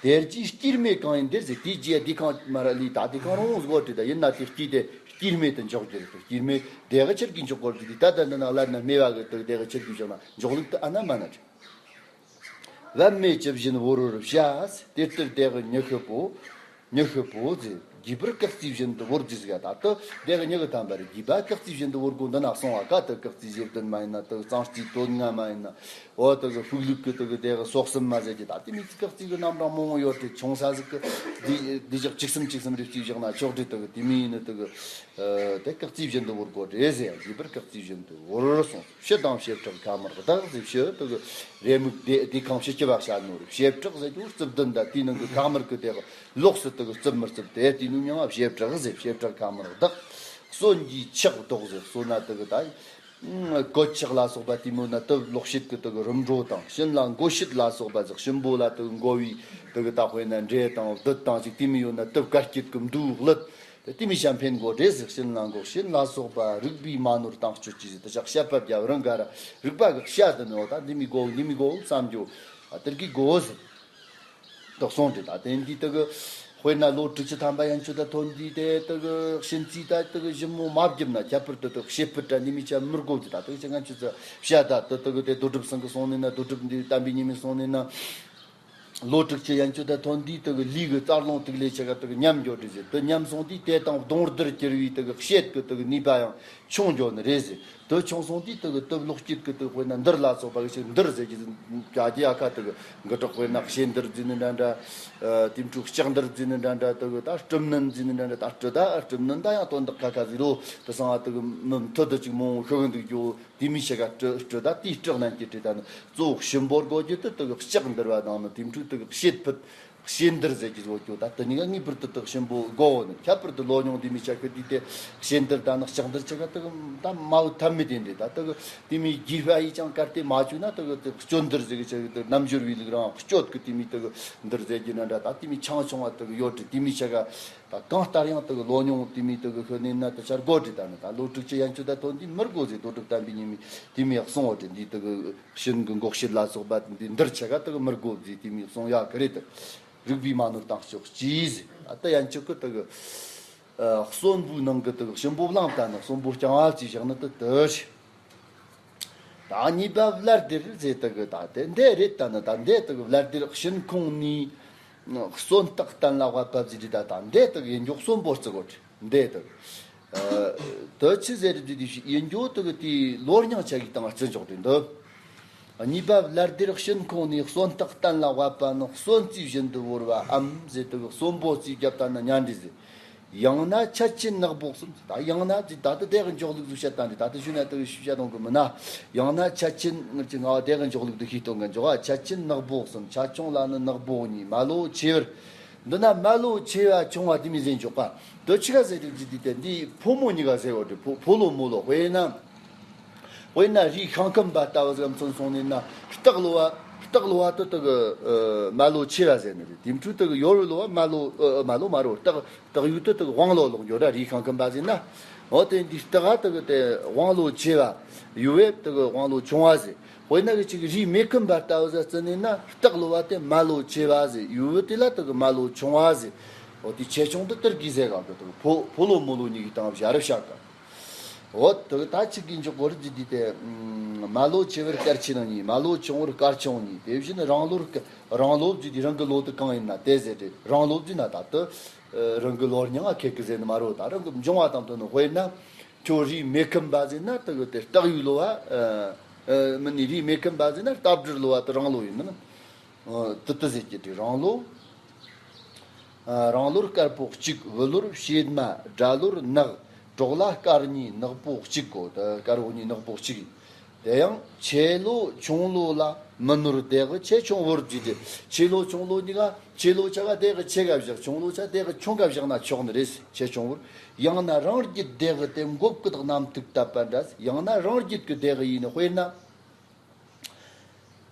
དེར་གྱིས་དཀྱིལ་མེ་གང་ཡིན་དེར་ཟེར། དེའི་རྗེས་དེ་གང་མ་ར་ལི་ད་དེ་གང་རུང་གོ་དྲི་ད་ཡིན་ན་དེ་དཀྱིལ་དེ་དཀྱིལ་མེ་དུ་འཇོག་གི་རེད། དཀྱིལ་མེ་དེ་གི་ཆེར་གི་འཇོག་གོ་དྲི་དེ་ད་ད་འདི་ན་ལ་ན་སྨེ་བ་གི་དུ་དེ་གི་ཆེར་གི་འཇོག་ན་འཇོག་ལུགས་དུ་ཨ་ན་མ་ན་དྲི། བབ་མེད་ཅི་བཞིན་བོར་བར་བྱ། དེ་ལྟར་དེ་གི་ཉི་ཤུ་པོ། ཉི་ཤུ་པོ་ཟེར། རྒྱས་པར་ཀག་རྩིས་བཞིན་དུ་བོར་རྫིས་ག་ད་ལྟ་དེ་གི་ཉི་གི་ཐམ་པར་རྒྱས་པ་ཀག་རྩིས་བཞིན་དུ་བོར་དགོས། འདི་ན་སོང་བ་ཀ་དུ་ཀག་རྩིས་བཞི་བདུན་མ་ཡིན་ན་དུ་གཙང་རྩིས་དོན་ལྔ་མ་ཡིན་ན་འོ་དུ་གི་ཕུག་ལུག་གི་དུ་གི་དེ་གི་སོག་གསུམ་མ་ཟེར་གྱི་ད་དེ་མི་ཚི་ཀག་རྩིས་གི་རྣམ་གྲངས་མང་བོ་ཡོད་དེ་ཆུང་ས་ཟིག་གི་འདི་འདི་ཞག་བཅུ་གསུམ་བཅུ་གསུམ་རེ་རྩིས་བཞག་ན་ཆོག་དྲི་དུ་གི་དེ་མི་ཡིན་ནི་དུ་གི་དེ་ཀག་རྩིས་བཞིན་དུ་བོར་དགོས་རེད་ཟེར། རྒྱས་པར་ཀག་རྩིས་བཞིན་དུ་བོར་སོང་། ཕྱི་དང་བྱེ་བྲག་ཁ་མར་བདག་ཟེར། ཕྱི་དུ་གི་རེ་མིག་དེ་དེ་གང་ཕྱི་ཆི་བ་བྱ་ནོ་རེད། བྱེ་བྲག་ཟེར་རྒྱུ་རྩིབས་བདུན་ད་དེའི་ནང་གི་ཁ་མར་གི་དེ་གི་ལོགས་སུ་དུ་གི་རྩིབས་མི་རྩིབས་དེ་དེའི་ནང་མྱང་བ་བྱེ་བྲག་ཟེར། བྱེ་བྲག་ཁ་མར་བདག་གསོན་གྱི་ཆག་ལྡོག་ཟེར། གསོན་ན་དུ་གི་ད་གོད་ཆག་ལ་སོགས་པ་དེ་མོ་ན་དུ་ལོག་བྱེད་ཀྱི་དུ་གི་རིམ་གྲོ་དང་། གཤིན་ལ་མགོ་བྱེད་ལ་སོགས་པ་ཟེར། གཤིན་པོ་ལ་དུ་གི་མགོ་བའི་དུ་གི་ད་དཔེར་ན་འདྲེ་དང་བདུད་དང་ཅིག་དེ་མོ་ཡོད་ན་དུ་དཀའ་སྐྱིད་ཀྱི་མདུད་གླུད་དེ་མི་ཤ་འཕེན་དགོས་རེད་ཟེར། གཤིན་ལ་མགོ། གཤིན་ལ་སོགས་པ་རིག་པའི་མ་ནོར་དང་སྤྱོད་ཀྱི་ཟེར། དེ་ཅག་བཤད་པ་རྒྱབ་རང་ག་ར་རིག་པ་གི་བཤད་དུ་ནོ་ད་འདི་མི་གོ་འདི་མི་གོ་བསམ་རྒྱུ་ཨ་དེར་གི་གོ་ཟེར། དོགས་སོང་དེ་ད་དེ་འདི་དེ་གི་དཔེར་ན་ལོ་དྲུག་ཅུ་ཐམ་པ་ཡན་ཆོད་ད་ཐོན་དུས་དེ་དེ་གི་གཤིན་རྩིས་ད་དེ་གི་ཞིབ་མོ་མ་བརྒྱབ་ན་ཁྱད་པར་དུ་དེ་གི་བཤད་ཕུད་ད་འདི་མི་ཆ་མི་དགོ་ཟེར། ད་དེ་གི་ཅི་ང་ཆུ་ཚ་བཤད་ད་དེ་དེ་གི་དེ་རྡོ་གྲུབ་ཚང་གི་སོང་ནི་ན་རྡོ་གྲུབ་འདི་བསྟན་པའི་ཉི་མའི་སོང་ནི་ན། ལོ་དྲུག་ཅུ་ཡན་ཆོད་ད་ཐོན་དུས་དེ་གི་ལུས་ཀྱི་རྩ་རླུང་ཐིག་ལེ་ཆ་ག་དེ་གི་ཉམས་འགྱོ་དུས་ཟེར། དེ་ཉམས་སོང་དུས་དེ་དང་གདོང་བསྡུར་གྱུར་བའི་དེ་གི་བཤད་ཀྱི་དེ་གི་ནུས་པ་ཡང་ཆུང་འགྱོ་ནི་རེད་ཟེར། དེ་ཆུང་སོང་དུས་དེ་གི་དེ་ལོག་སྐྱིད་ཀྱི་དེ་དཔེར་ན་འདིར་ལ་སོགས་པ་གི་ཅིག་འདིར་ཟེར་གྱི་ཟེར་གྱ་གྱི་ཡ་ཁ་དེ་གི་གི་དྲག་དཔེར་ན་ཤེས་འདིར་འཛིན་ནི་འདྲ་འདྲ། དེ་འཕྲུག་ལྕགས་འདིར་འཛིན་ནི་འདྲ་འདྲ། དེ་གི་ད་སྤྲུམ་ནན་འཛིན་ནི་འདྲ་འདྲ། ད་སྤྲུ་ད་སྤྲུམ་ནན་ད་ཡང་དོན་དག་ཁ་ཁ་ཟིག་ལོ་དེ་སང་ཨ་དེ་གི་མི་མཐུ་དེ་ཅིག་མང་བོ་ཤི་གི་འདུག་རྒྱུ། དེ་མི་ཤ་ག་སྤྲུ་སྤྲུ་ད་དེའི་སྤྲག་ནན་གྱི་སྤྲུ་ད་ནི་གཙོ་བོ་གཤིན་པོར་གོ་རྒྱུ་དེ་དེ་གི་ལྕགས་འདིར་བ་དང་ནི་དེ་འཕྲུལ་དེ་གི་བཤད་ཕུད་བཤད་འདིར་ཟེར་གྱི་བཟོ་རྒྱུ། ད་དེ་གཉིས་ཀ་ངེས་པར་དུ་དེ་གི་གཤིན་པོ་གོ་བོ་ནི་ཁྱད་པར་དུ་ལོ་ཉུང་དེ་མི་ཤ་གི་དེ་དེ་བཤད་འདིར་ད་ནི་ལྕགས་འདིར་ཆ་ག་དེ་གི་ད་མ་བུ་ཐབས་མི་དེ་འདྲ། ད་དེ་གི་དེ་མི་རྒྱུས་པ་ཡིས་ཀྱང་གར་དེ་མ་བཅུག་ན་དེ་གི་དེ་གི་སྐྱོན་འདིར་ཟེར་གི་ཆ་གི་དེ་རྣམ་འགྱུར་བའི་ལུགས་རང་སྐྱོད་གི་དེ་མི་དེ་གི་འདིར་ཟེར་གྱི་ན་འདྲ། ད་དེ་མི་ཆང་ཆུང་བ་དེ་གི་ཡོད་དེ་དེ་མི་ཤ་ག་ད་གང་ལྟར་ཡང་དེ་གི་ལོ་ཉུང་དེ་མོ་དེ་གི་ཤི་ནི་ན་དེ་ཆར་དགོས་རེད། ད་ནི་ད་ལོ་དྲུག་ཅུ་ཡན་ཆད་ད་ཐོན་དུས་མི་དགོས་ཟེར། དོ་དྲུག་བསྟན་པའི་ཉི་མས་དེ་མོ་གསུངས་པ་རེད། འདི་དེ་གི་ཤིན་གི་འགོག་བྱེད་ལ་སོགས་པ་འདི་འདིར་ཆ་ག་དེ་གི་མི་དགོས་ཟེར། དེ་མོ་གསུང་ཡག་གི་རེད། དེ་རིགས་པས་མ་ནོར་དང་ཕྱོགས་གཅིག་ཟེར། ད་ཡན་ཆད་གི་དེ་གི་ཨ་གསོན་པོའི་ནང་གི་དེ་གི་གཤིན་པོ་བླངས་ད་ནི་གསོན་པོ་རྐྱང་བ་ཅིག་བཞག་ན་དེ་དེ་རེད། ད་གཉིས་པ་བླ་སྡེར་ཟེར་དེ་གི་ད་དེ་འདི་རེད། ད་ནི་ད་འདི་དེ་གི་བླ་སྡེར་གཤིན་ཁོང་ནས་གསོན་རྟགས་བསྟན་ལ་དབབ་པ་ཟེར་དེ། ད་ད་འདི་དེ་གི་ཡིན་རྒྱུ་གསོན་པོ་བརྩི་དགོས་འདི་དེ་གི། ཨ་དེ་ཆི་ཟེར་དེ་དེ་ཡིན་རྒྱུ་དེ་གི་དེའི་ལོ་རྙིང་ཆ་གི་སྟེང་བརྩི་འཇོག་དེ་འདི། གཉིས་པ་བླ་སྡེར་གཤིན་ཁོང་ནས་གསོན་རྟགས་བསྟན་ལ་དབབ་པ་ནི། གསོན་རྩིས་བཞིན་དུ་བོར་བའམ་ཟེར་དེ་གི་གསོན་པོ་རྩིས་བརྒྱབ་ད་ན་ཉན་འགྲིག་ཟེར། ཡང་ན་ཆད་ཆེན་ནག་པོ་གསུམ། ད་ཡང་ན་ཟེར་ད་ལྟ་དེ་གི་འཇོག་ལུགས་ཟིག་བཤད་ད་འདི། ད་ལྟ་ཞུས་ན་དེ་གི་ཞུ་བྱ་གཏོང་གི་མིན་ན། ཡང་ན་ཆད་ཆེན་ངར་གྱི་ང་བ་དེ་གི་འཇོག་ལུགས་དེ་ཤེས་གཏོང་གི་འཇོག་ཨ། ཆད་ཆེན་ནག་པོ་གསུམ། ཆད་ཆུང་ལ་ནི་ནག་པོ་གཉིས། མ་ལོ་ཆེ་བར། འདི་ན་མ་ལོ་ཆེ་བ་ཆུང་བ་དེ་མོ་ཟེར་འཇོག་པ། དེ་ཆི་ག་ཟེར་དེ་ཟེར་དེ་དེ་འདི་ཕོ་མོ་གཉིས་ཀ་ཟེར་བ་དེ། ཕོ་ཕོ་ལོ་མོ་ལོ། དཔེར་ན། དཔེར་ན་རུས་ཤིང་ཁམ་པ་ལྟ་བུ་ཟིག་མཚོན་སོང་ནས་ན། སྟག་ལོ་བ། སྟག་ལོ་བ་དེ་དེ་གི་ཨ་མ་ལོ་ཆེ་བ་ཟེར་ནི་རེད། དེ་འཕྲོ་དེ་གི་ཡོ་རུ་ལོ་བ་མ་ལོ་ཨ་མ་ལོ་མ་རོ། སྟག་སྟག་ཡུ་དེ་དེ་གི་དབང་ལོ་ལོག་འགྱོ་ར། རུས་ཤིང་ཁམ་པ་ཟེར་ན། འོ་དེ་འདི་སྟག་ག་དེ་གི་དེ་དབང་ལོ་ཆེ་བ། ཡུ་བས་དེ་གི་དབང་ལོ་ཆུང་བ་ཟེར། དཔེར་ན་གི་ཅིག་རུས་མེ་ཁམ་པ་ལྟ་བུ་ཟིག་བརྩི་ནས་ན། སྟག་ལོ་བ་དེ་མ་ལོ་ཆེ་བ་ཟེར། ཡུ་བ་དེ་ལ་དེ་གི་མ་ལོ་ཆུང་བ་ཟེར། འོ་དེ་ཆེ་ཆུང་དེ་དེ་གི་ཟེར་ག་གི། དེ་གི་ཕོ་ཕོ་ལོ་མོ་ལོ་གཉིས་ཀྱི་སྟེང་བཞག་ར་བཞག་ག་འོ་དེ་ད་ཆི་གི་འཇོག་གོ་རེད་ཟེར་དེ། མ་ལོ་ཆེ་བར་དཀར་ཆེ་ནག་གཉིས། མ་ལོ་ཆུང་བར་དཀར་ཆུང་གཉིས། དེ་བཞིན་རིང་ལོར་དཀར། རིང་ལོ་ཟེར་དེ་རང་གི་ལོ་དེ་གང་ཡིན་ན་དེ་ཟེར་ཏེ། རིང་ལོ་ཟེར་ན་ད་དེ་རང་གི་ལོ་རྙིང་ང་ཁེ་གི་ཟེར་ནི་མ་རེད། ད་རང་གི་འབྱུང་བ་དང་དོན་ནི། དཔེར་ན་ཁྱོད་རུས་མེ་ཁམ་པ་ཟེར་ན་དེ་གི་དེ་སྟག་ཡུ་ལོ་བ། ཨ་མིན་ནི་རུས་མེ་ཁམ་པ་ཟེར་ན་རྟ་སྦྲུལ་ལོ་བ་དེ་རིང་ལོ་ཡིན་ནི། ཨ་དེ་དེ་ཟེར་གི་དེ་རིང་ལོ། ཨ་རིང་ལོར་དཀར་པོ་གཅིག། བུ་ལོར་བྱེ་མ། དགྲ་ལོར་ནག། གྲོགས་ལ་དཀར་གཉིས་ནག་པོ་གཅིག་གོ། དེ་དཀར་པོ་གཉིས་ནག་པོ་གཅིག་ཡིན། དེ་ཡང་ཆེ་ལོ་ཆུང་ལོ་ལ་མི་ནོར་དེ་གི་ཆེ་ཆུང་བོར་བགྱིས་ཏེ། ཆེ་ལོ་ཆུང་ལོ་གཉིས་ཀ། ཆེ་ལོ་ཆ་ག་དེ་གི་ཆེ་ག་བཞག་ཆུང་ལོ་ཆ་དེ་གི་ཆུང་ག་བཞག་ན་ཆོག་ནི་རེད། ཆེ་ཆུང་བོར། ཡང་ན་རང་རྒྱུད་དེ་གི་དེ་མགོ་བཀུག་གནམ་ཐུག་བཏབ་པ་འདྲ། ཡང་ན་རང་རྒྱུད་ཀྱི་དེ་གི་ཡིན་ནི། དཔེར་ན།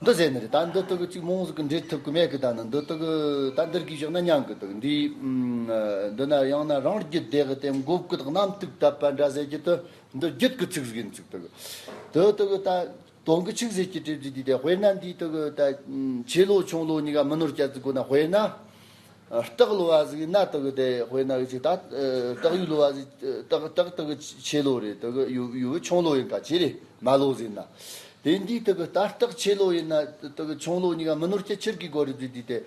འདི་ཟེར་ནི་རེད། ད་འདི་དག་གཅིག་མོ་ཟིག་གི་འགྲེལ་ཐུབ་ཀི་མེད་གི། ད་ནི་འདི་དག་ད་འདིར་གི་བཞག་ན་ཉན་གི། དག་འདི་འདི་ན་ཡང་ན་རང་རྒྱུད་དེ་གི་དེ་མགོ་བཀུག་གནམ་ཐུག་བཏབ་པ་འདྲ་ཟེར་གི། དེ་འདི་རྒྱུད་གི་ཚིག་ཟིག་ཡིན། ཚིག་དག་འདི་དག་ད་དོན་གི་ཆི་ཟིག་ཟེར་གི་དེ་དེ་དེ། དཔེར་ན་འདི་དག་ད་ཆེ་ལོ་ཆུང་ལོ་གཉིས་ཀ་མི་ནོར་སྐྱ་ཚིག་གོ་ན། དཔེར་ན། སྟག་ལོ་བ་ཟིག་ཡིན་ན་དེ་གི་དེ། དཔེར་ན་ཅིག་ད་སྟག་ཡུ་ལོ་བ་ཟིག་སྟག་སྟག་དེ་གི་ཆེ་ལོ་རེད། དེ་གི་ཡུ་ཡུ་ཆུང་ལོ་ཡིན་ག་ཅི་རེད། མ་ལོ་ཟིག་ཡིན་ན། དེ་འདི་དེ་གི་ད་སྟག་ཆེ་ལོ་ཡིན་ན་དེ་གི་ཆུང་ལོ་གཉིས་ཀ་མི་ནོར་སྐྱ་ཆི་གི་དགོས་རེད་ཟེར་དུས་དེ།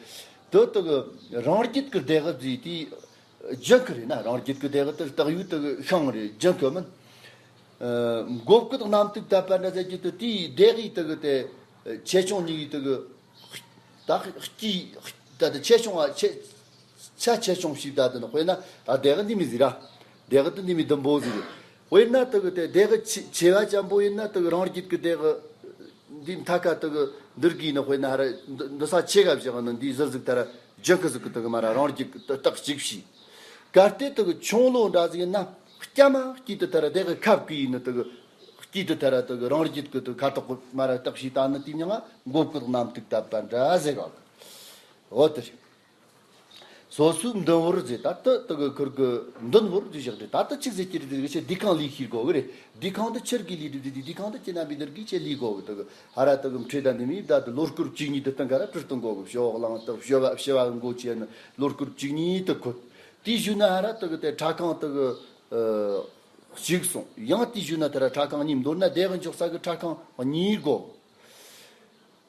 དེ་དེ་གི་རང་རྒྱུད་གི་དེ་གི་ཟིག་དེ་ལྗང་གི་རེད་ན། རང་རྒྱུད་གི་དེ་གི་དེ་སྟག་ཡུ་དེ་གི་ཤིང་རེད། ལྗང་གི་མིན། ཨ་མགོ་བཀུག་གནམ་ཐུག་བཏབ་པ་འདྲ་ཟེར་གི། དེ་དེའི་དེ་གི་དེ་གི་དེ་ཆེ་ཆུང་གཉིས་ཀྱི་དེ་གི། ད་སྐྱིད་ད་དེ་ཆེ་ཆུང་བ་ཆེ་ཆ་ཆེ་ཆུང་ཞིག་ད་དེ་ནི། དཔེར་ན་ད་དེ་གི་འདི་མོ་ཟིག་ར། དེ་གི་དེ་འདི་མོ་ཟིག་ཟིག་རེད། དཔེར་ན་དེ་གི་དེ་དེ་གི་ཆེ་ཆེ་བ་ཅན་པོ་ཡིན་ན་དེ་གི་རང་རྒྱུད་གི་དེ་གི་འདི་མཐའ་ཁ་དེ་གི་འདིར་གི་ནི། དཔེར་ན་ཧ་ར་འདི་འདི་ས་ཆེ་ག་བཞག་ནི་འདི་ཟུར་ཟིག་ད་ར་ལྗང་གི་ཟིག་གི་དེ་གི་མ་ར་རང་རྒྱུད་གི་དེ་སྟག་གཅིག་བྱས། གལ་ཏེ་དེ་གི་ཆུང་ལོ་འདྲ་ཟིག་ཡིན་ན་སྐྱ་མ་སྐྱིད་དུ་ད་ར་དེ་གི་ཁབ་གི་ཡིན་ནི། དེ་གི་སྐྱིད་དུ་ད་ར་དེ་གི་རང་རྒྱུད་གི་དེ་ཁ་དོག་གི་མ་ར་སྟག་བྱས་ད་ནི་དེ་མྱིང་ང་མགོ་བཀུག་གནམ་ཐུག་བཏབ་པ་འདྲ་ཟེར་ག་གི། འོ་དེ་རེད། སོ་སོའི་མདུན་བོར་ཟེར། ད་ལྟ་དེ་གི་ཁུར་གི་མདུན་བོར་ཟེར་བཞག་རེད། ད་ལྟ་ཆི་ཟེར་གི་རེད་ཟེར་གི་ཆེ་འདུས་ཁང་ལས་ཤེས་དགོས་གི་རེད། འདུས་ཁང་དེ་ཆི་གི་ལས་རེད་ཟེར་དུས། འདུས་ཁང་དེ་ཁྱེད་རྣམ་པའི་འདིར་གི་ཆེ་ལས་དགོས་གི། དེ་གི་ཧ་ར་དེ་གི་འཕྲེད་དང་འདི་མོ་ད་དེ་ལོ་སྐོར་བཅུ་གཉིས་དེ་སྟེང་ག་ར་བྲི་སྟོན་དགོས་གི། བྱེ་བ་གླང་སྟག་བྱེ་བ་བྱེ་བ་གི་མགོ་ཆེ་ནི་ལོ་སྐོར་བཅུ་གཉིས་དེ་ཁོད། དེའི་གཞུག་ན་ཧ་ར་དེ་གི་དེ་ཕྲ་ཁང་དེ་གི་ཨ་གཅིག་སོང་། ཡང་དེའི་གཞུག་ན་དེ་ར་ཕྲ་ཁང་གཉིས། མདོར་ན་དེ་གི་འཇོག་ས་གི་ཕྲ་ཁང་གཉིས་དགོས།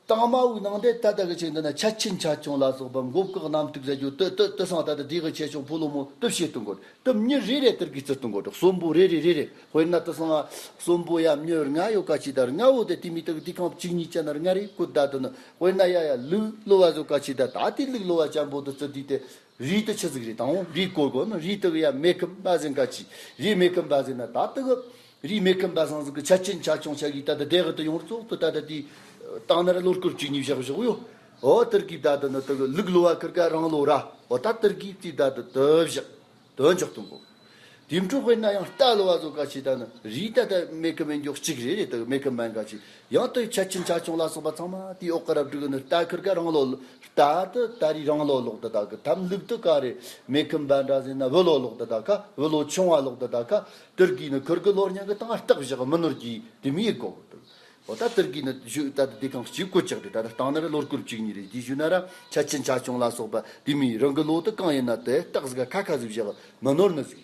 དང་མ་བོའི་ནང་དེ་ད་ལྟ་གི་ཅིག་འདི་ན་ཆད་ཆེན་ཆད་ཆུང་ལ་སོགས་པ་མགོ་བཀུག་གནམ་ཐུག་ཟེར་རྒྱུ་དེ་དེ་དེ་སང་ད་ལྟ་དེ་གི་ཆེ་ཆུང་ཕོ་ལོ་མོ་དེ་བྱེད་སྟོན་དགོས། དེ་མྱི་རེ་རེ་དེར་གི་བརྩི་སྟོན་དགོས། གསོན་པོ་རེ་རེ་རེ་རེ། དཔེར་ན་དེ་སང་གསོན་པོ་ཡ་མྱི་ལྔ་ཡོད་ག་ཅི། ད་ལྔ་བོ་དེ་དེ་མོ་དེ་གི་འདུས་ཁང་བཅུ་གཉིས་ཅན་ན་ལྔ་རེ་བཀོད། ད་དེ་ནི་དཔེར་ན་ཡ་ཡ་ལུག་ལོ་བ་ཟོ་ག་ཅི། ད་ད་དེ་ལུག་ལོ་བ་ཅན་པོ་དེ་བརྩི་དུས་དེ། རུས་དེ་ཆི་ཟིག་རེད། དང་པོ་རུས་བཀོལ་དགོས་ནི། རུས་དེ་གི་ཡ་མེ་ཁམ་པ་ཟེར་ག་ཅི། རུས་མེ་ཁམ་པ་ཟེར་ན་ད་དེ་གི་རུས་མེ་ཁམ་པ་སང་ཟིག་གི་ཆད་ཆེན་ཆད་ཆུང་ཆ་གི་ད་ལྟ་དེ་གི་དེ་ཡོངས་རྫོགས་དེ་ད་ལྟ་དེ་བཏང་ན་ར་ལོ་སྐོར་བཅུ་གཉིས་བཞག་བཞག་ཡོད། འོ་དེར་གི་ད་ལྟ་ནི་དེ་གི་ལུག་ལོ་བ་ཁུར་ག་རང་ལོ་ར། འོ་ད་དེར་གི་དེ་ད་ལྟ་དེ་བཞག་དོན་འཇོག་སྟོན་དགོས། དེ་འཕྲོ་དཔེར་ན་ཡང་རྟ་ལོ་བ་ཚོ་ག་ཆེ་ད་ནི་རི་ད་ད་མེ་ཁི་མེ་འཇོག་གཅིག་རེ་རེ་ད་མེ་ཁི་མན་ག་ཆེ་ཡང་ད་ཆ་ཆེན་ཆ་ཆུང་ལ་སོགས་པ་ཚང་མ་དེའི་འོག་གི་རབ་སྒྲིག་ནི་རྟ་ཁིར་ག་རང་ལོ་རྟ་ད་ད་རི་རང་ལོ་ལོག་ད་ད་གི་ཐམ་ལུག་ད་ག་རེ་མེ་ཁི་འབའ་འདྲ་ཟེར་ན་བུ་ལོ་ལོག་ད་ད་ག་བུ་ལོ་ཆུང་བ་ལོག་ད་ད་ག་དེར་གི་ནི་ཁིར་གི་ལོ་རྙིང་གི་དང་རྟགས་བཞག་མི་ནོར་གི་དེ་མི་ཡི་གོ་གི་ད། འོ་ད་དེར་གི་ནི་ཞུ་ད་ལྟ་དེ་གང་གཅིག་གོ་ཅག་རེད། ད་ལྟ་སྟེང་ན་ར་ལོ་སྐོར་བཅུ་གཉིས་རེད། དེ་ཞུ་ན་ར་ཆ་ཆེན་ཆ་ཆུང་ལ་སོགས་པ་དེ་མིན་རང་གི་ལོ་དུ་གང་ཡིན་ན་དེ་རྟགས་ཟིག་ཁ་ཁ་ཟིག་བཞག་མི་ནོར་ནི་ཟིག་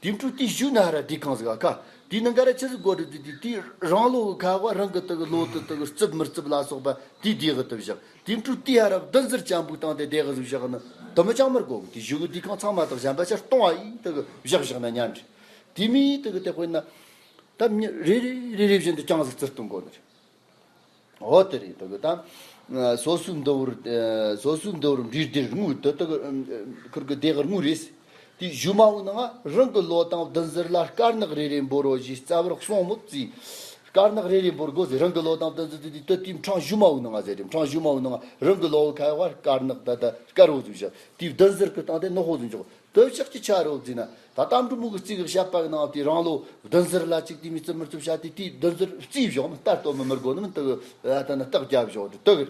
དེ་འཕྲོ་དེ་ཞུ་ན་ར་དེ་གང་ཟིག་ཁ་དེ་ནི་འགའ་ར་ཆི་ཟིག་གོ་རེད། དེ་དེ་དེ་རང་ལོ་ཁ་བ་རང་གི་དུ་གི་ལོ་དུ་དུ་གི་རྩིབ་མི་རྩིབ་ལ་སོགས་པ་དེ་དེ་གི་དུ་བཞག་དེ་འཕྲོ་དེ་ཧ་ར་བདུན་ཟུར་ཅན་པུ་བཏང་སྟེ་དེ་གི་ཟིག་བཞག་ནི་དུ་མི་ཅང་མར་གོ་གི་དེ་ཞུ་གི་དེ་གང་ཚང་མ་དག་གཞན་པ་ཆར་གཏོང་བ་ཡིན་དུ་གི་བཞག་བཞག་ན་ཉན་རེད། དེ་མིན་དུ་གི་དེ་དཔེར་ན། ད་མྱི་རེ་རེ་རེ་རེ་བཞིན་དུ་ཅང་ཟིག་རྩི་སྟོན་དགོས་ནི་རེད། འོ་དེ་རེད་དོ་གི་ད། སོ་སོའི་འདི་བོར་སོ་སོའི་འདི་བོར་འབྲས་དེར་དངུལ་དུ་དུ་ཁུར་གི་སྡེ་གར་དངུལ་རེད། དེ་ཞུ་མ་འོང་ནང་རང་གི་ལོ་དང་བདུན་ཟུར་ལ་དཀར་ནག་རེ་རེ་འབོར་རོ་ཞེས་རྩ་བར་གསུངས་མོད་ཙི། དཀར་ནག་རེ་རེ་འབོར་དགོས་ཟེར། རང་གི་ལོ་དང་བདུན་ཟུར་དེ་དུ་དེ་ཕྲེང་ཞུ་མ་འོང་ནང་ཟེར་རེད། ཕྲེང་ཞུ་མ་འོང་ནང་རང་གི་ལོ་ཁ་བར་དཀར་ནག་ད་ད་དཀར་བོ་ཟིག་བཞག་དེ་བདུན་ཟུར་གི་སྟེང་དེ་ནག་པོ་ཟིག་འཇོག་དུ་ཕྱག་གི་ཆ་རོ་བརྩིས་ན་ད་ལྟ་འབྲུ་མུ་གི་རྩིས་གི་བཤད་པ་གི་ནང་དེ་རང་ལོ་བདུན་ཟུར་ལ་གཅིག་དེ་མི་རྩིབ་མི་རྩིབ་བྱ་དེ་དེའི་བདུན་ཟུར་རྩིས་བཞག་མི་ལྟར་དོ་མི་མི་དགོ་ནི་མི་དུ་གི་ཨ་ད་ནི་རྟགས་རྒྱབ་བཞག་དེ་དུ་གི་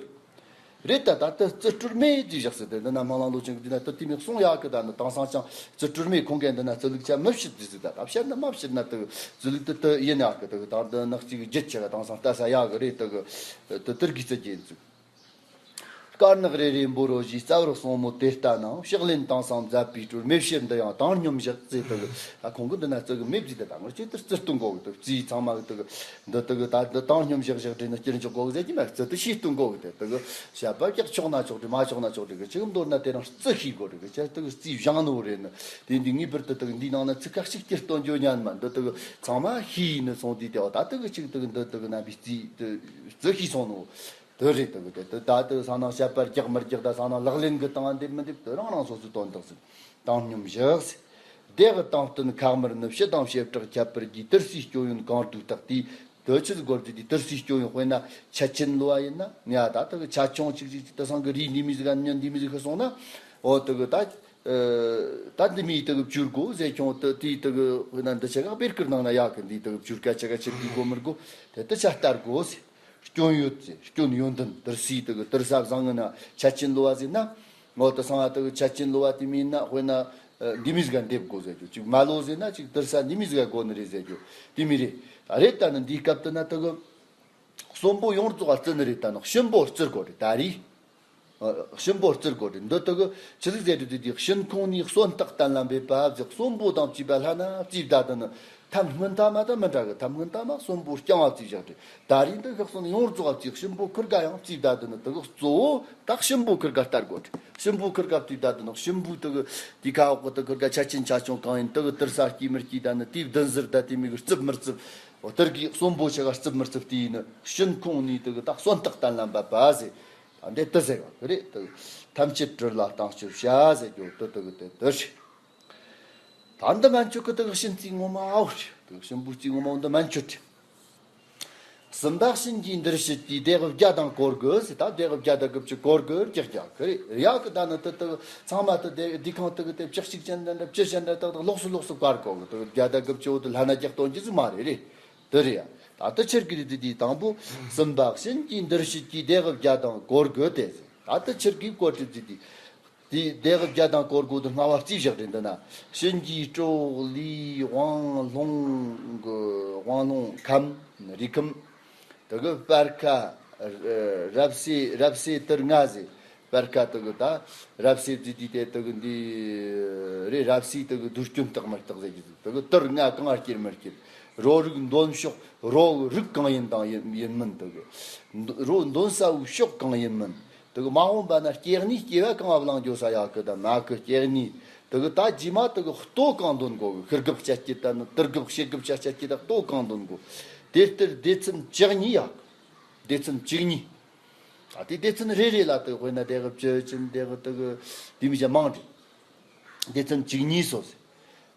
རེད། ད་ད་ལྟ་རྩི་སྤྲུལ་མེད་ཅིག་བཞག་ཟེར་ཏེ་འདི་ན་སྨོན་ལམ་ལོ་ཆེན་གི་འདི་ན་དུ་དེ་མི་གསུང་ཡག་གི་ད་ནི་དེང་སང་ཅང་རྩི་སྤྲུལ་མེད་ཁོང་གིས་འདི་ན་རྩི་ལུགས་ཆ་མི་བཤད་ཟེར་ཟེར། ད་ད་བཤད་ན་མ་བཤད་ན་དུ་རྩི་ལུགས་དུ་དུ་ཡིན་ཡག་གི་དུ་གི་ད་འདི་ནག་ཅིག་རྒྱུད་ཆེ་ག་དེང་སང་ལྟ་ས་ཡག་གི་རེད། དུ་གི་དུ་དུར་གི་རྩི་རྒྱན་ཚུགས། དཀར་ནག་རེ་རེ་འབོར་རོ་ཞེས་རྩ་བར་གསུངས་མོད་དེ་ལྟ་ནའང་ཕྱག་ལེན་དེང་སང་མཛད་པའི་སྤྲུལ་མེ་ཕྱིར་འདི་ཡང་བཏང་སྙོམས་བཞག་ཟེར་དུ་ཨ་ཁོང་གིས་འདི་ན་རྩི་གི་མེད་ཟེར། ད་དང་ཅི་ལྟར་རྩི་སྟོན་གོ་གི་དུ་རྩིས་ཚང་མ་གི་དུ་འདི་དུ་གི་ད་འདི་བཏང་སྙོམས་བཞག་བཞག་དྲན་ན་སྐྱིར་འཇོག་གོ་གི་ཟེར་གྱི་མ་རྩི་དུ་ཤེས་སྟོན་གོ་གི་དེ་དུ་གི་བཤད་པ་ཀྱག་ཆོག་ན་ཆོག་དྲི་མ་ཆོག་ན་ཆོག་དྲི་གི་ཅི་གི་མདོར་ན་དེ་རང་རྩི་ཤེས་གོ་དྲི་གི་ཅི་དུ་གི་རྩིས་བཞག་ནོ་རེད་ནི། དེ་འདི་ངེས་པར་དུ་དུ་གི་འདིའི་ནང་ན་ཚིག་ཁ་ཞིག་སྐྱིར་སྟོན་རྒྱུ་ཉན་མ་འདི་དུ་གི་ཚང་མ་ཤེས་ནི་སོང་དུས་དེ་བ་ད་དུ་གི་ཅིག་དུ་གི་འདི་དུ་གི་རྣམ་པའི་རྩིས་དུ་རྩི་ཤེས་སོང་ནོ། དེ་རེད། དེ་གི་དེ་དེ་ད་དེ་སང་ནང་བཤད་པ་རྒྱག་མི་རྒྱག་ད་སང་ནང་ལག་ལེན་གི་སྟངས་འདེབས་མི་འདེབས་དེ་རང་རང་སོ་སོའི་དོན་དག་ཟིན། བཏང་སྙོམས་བཞག་ཟེར། དེ་གི་དང་བསྟུན་ཁ་དམར་ནི་ཕྱི་དང་བྱེ་བྲག་ཁྱད་པར་གྱི་དུར་སའི་སྐྱོན་ཡོན་གང་དུ་བརྟག་དེས་དེ་ཆི་ཟིག་གོ་རྒྱུ་དེ་དུར་སའི་སྐྱོན་ཡོན་དཔེར་ན་ཆ་ཆེན་ལོ་བ་ཡིན་ན་ང་ད་དེ་གི་ཆ་ཆུང་ཅིག་ཅིག་དེ་སང་གི་རིགས་འདི་མི་ཟིག་ག་ཉོན་འདི་མི་ཟིག་གི་སོང་ན་འོ་དེ་གི་ད་ད་འདི་མི་དེ་གི་བཅུར་གོ་ཟེར་ཁྱོང་དེ་དེ་དེ་གི་དཔེར་ན་འདི་ཆ་ག་པེར་ཀིར་ནང་ན་ཡག་གི་འདི་དེ་གི་བཅུར་ཀ་ཆ་ག་ཆེར་འདི་གོ་མི་དགོ་དེ་དེ་ཆ་ལྟར་གོ་ཟེར། སྐྱོན་ཡོད་ཚེ་སྐྱོན་ཡོན་ཏན་དུར་སའི་དེ་གི་དུར་ས་བཟང་ངི་ན་ཆ་ཆེན་ལོ་བ་ཟེར་ན། ངོ་དེ་སང་ང་དེ་གི་ཆ་ཆེན་ལོ་བ་དེ་མིན་ན་དཔེར་ན་འདི་མི་ཟིག་ག་འདེབས་དགོས་ཟེར་རྒྱུ་ཅིག་མ་ལོ་ཟེར་ན་ཅིག་དུར་ས་འདི་མི་ཟིག་ག་དགོས་ནི་རེད་ཟེར་རྒྱུ་དེ་མི་རེད། ད་རེད་ད་ནི་འདིའི་སྐབས་དེ་ན་དེ་གི་གསོན་པོ་ཡོངས་རྫོགས་བརྩི་ནི་རེད། ད་ནི་གཤིན་པོ་བརྩི་དགོས་རེད་ད་རེད། གཤིན་པོ་བརྩི་དགོས་རེད། འདི་དག་གི་ཆི་ཟིག་ཟེར་རེད་དེ་དེ་གཤིན་ཁུང་ནས་གསོན་རྟགས་བསྟན་ལ་འབད་པ་ཟེར། གསོན་པོ་དང་བཅས་པ་ལྷ་ན་རྩིས་བདའ་དུ་ནི་ཐམ་སྔོན་ཐ་མ་དང་མི་འདྲ་གི། ཐམ་སྔོན་ཐ་མ་གསོན་པོ་རྐྱང་བ་རྩིས་བཞག་རེད། ད་རེས་འདི་ཤག་སོན་ཡོངས་རྫོགས་བ་རྩིས་གཤིན་པོ་ཁུར་ག་ཡང་རྩིས་བདའ་དུ་ནི་དེ་གི་གཙོ་བོ་ད་གཤིན་པོ་ཁུར་ག་ལྟ་དགོས་རེད། གཤིན་པོ་ཁུར་ག་རྩིས་བདའ་དུ་ནི་གཤིན་པོའི་དེ་གི་དེ་ཁ་འོག་གི་དེ་ཁུར་ག་ཆ་ཆེན་ཆ་ཆུང་གང་ཡིན་དེ་གི་དུར་ས་སྐྱིད་མི་སྐྱིད་ད་ནི་དེའི་བདུན་ཟུར་ད་དེ་མི་གི་རྩིབ་མི་རྩིབ་འོ་དེར་གི་གསོན་པོ་ཆ་ག་རྩིབ་མི་རྩིབ་དེ་ཡིན་ནི་གཤིན་ཁུང་ནས་དེ་གི་ད་གསོན་རྟགས་བསྟན་ལ་འབད་པ་ཟེར། ད་འདི་དུ་ཟེར་བ་གི་རེད། དུ་ཐམས་ཅད་སྤྲུལ་ལ་བཏང་སྤྱོད་བྱ་ཟེར་རྒྱུ་དུ་དུ་གི་དེ་དུ་རེད། ད་འདི་མན་ཆོད་གི་དུ་གི་གཤིན་རྩིས་ངོ་མ་འོ་རེད། དུ་གི་གཤིན་པོའི་རྩིས་ངོ་མ་འོ་འདི་མན་ཆོད་རེད། གསུམ་པ་གཤིན་གྱི་འདུལ་བྱེད་ཀྱི་སྡེ་དབུ་བརྒྱ་དང་གོ་དགུ་ཟེར། ད་སྡེ་དབུ་བརྒྱ་དང་དགུ་བཅུ་གོ་དགུ་རྒྱག་རྒྱག་གི་རེད། ཡག་གི་ད་ནི་དུ་དུ་ཚང་མ་དུ་དེ་འདི་ཁང་དུ་གི་དེ་བཅུ་གཅིག་ཅན་འདྲ་འདྲ་བཅུ་ཅན་འདྲ་དག་དག་ལོགས་སུ་ལོགས་སུ་བཀར་གོ་གི། དུ་བརྒྱ་དང་དགུ་བཅུ་འོ་དུ་ལྷ་ན་རྒྱག་སྟོན་གྱི་ཟིག་མ་རེད་རེད། དེ་རེད་ཡ། ད་ལྟ་ཆེར་གི་རི་དེ་དེའི་དང་པོ་གསུམ་པ་གཤིན་གྱི་འདུལ་བྱེད་ཀྱི་སྡེ་དབུ་བརྒྱ་དང་གོ་དགུ་དེ་ཟེར། ད་ལྟ་ཆེར་གི་བཀོད་དེ་དེ་དེ་དེའི་སྡེ་དབུ་བརྒྱ་དང་གོ་དགུ་དུ་སྔ་བ་རྩིས་བཞག་རེད། འདི་ན་གཤིན་རྗེ་གྲོགས་ལས་དབང་ལྷུང་གི་དབང་ལྷུང་ཁམས་རི་ཁམས་དེ་གི་སྤར་ཁ་རབ་གསལ་རབ་གསལ་དུར་ལྔ་ཟེར། སྤར་ཁ་དེ་གི་ད་རབ་གསལ་རྫས་དུས་དེ་དེ་གི་འདི་རེད། རབ་གསལ་དེ་གི་རྡུལ་སྐྱོན་རྟགས་མི་རྟགས་ཟེར་གྱི་དེ་གི་དུར་ལྔ་གང་སྐྱེར་མི་སྐྱེར། རོ་རིགས་འདོན་ཕྱོགས་རོ་གི་རིགས་གང་ཡིན་དང་ཡིན་ཡིན་མིན། དེ་གི་རོ་འདོན་ས་བོའི་ཕྱོགས་གང་ཡིན་མིན། དེ་གི་མ་འོངས་པ་ན་སྐྱེ་གནས་སྐྱེ་བ་གང་བ་བླང་འགྱོ་ས་ཡག་གི་ད་མ་གི་སྐྱེ་གནས་དེ་གི་ད་རྗེས་མ་དེ་གི་ལྟོ་གང་འདོན་དགོ་གི། ཤི་རྒྱུ་བཅད་སྐྱེ་ད་ནི་དུར་རྒྱུ་ཤི་རྒྱུ་བཅད་སྐྱེ་ད་ལྟོ་གང་འདོན་དགོ། དེ་ལྟར་སྡེ་ཚན་བཅུ་གཉིས་ཡག་སྡེ་ཚན་བཅུ་གཉིས། ད་དེ་སྡེ་ཚན་རེ་རེ་ལ་དེ་དཔེར་ན་དེ་གི་བཅུ་ཅན་དེ་གི་དེ་གི་དེ་མི་བྱ་མང་དྲི། སྡེ་ཚན་བཅུ་གཉིས་སོ་ཟེར།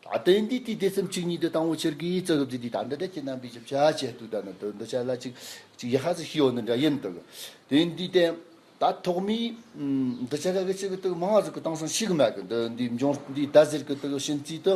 ད་དེ་འདི་དེ་སྡེ་ཚན་བཅུ་གཉིས་དེ་དང་པོ་ཆེར་གི་ཙི་གི་དེ་དེ་ད་འདི་དེ་ཁྱེད་རྣམ་པའི་ཞིབ་ཆ་བྱེད་དུས་ད་ནི་དེ་འདི་ཆ་ལ་ཅིག་ཅིག་ཡ་ཧ་ཟི་ཤི་ཡོད་ནི་འདྲ་ཡིན་དེ་གི་དེ་འདི་དེ། ད་ཐོག་མའི་འདི་ཆ་ག་གི་ཆེ་གི་དུ་མང་ང་ཟིག་གི་དེང་སང་ཤེས་གི་མེད་གི། འདི་འདི་འབྱུང་འདི་ད་ཟེར་གི་དུ་གི་བྱིན་རྩིས་དུ་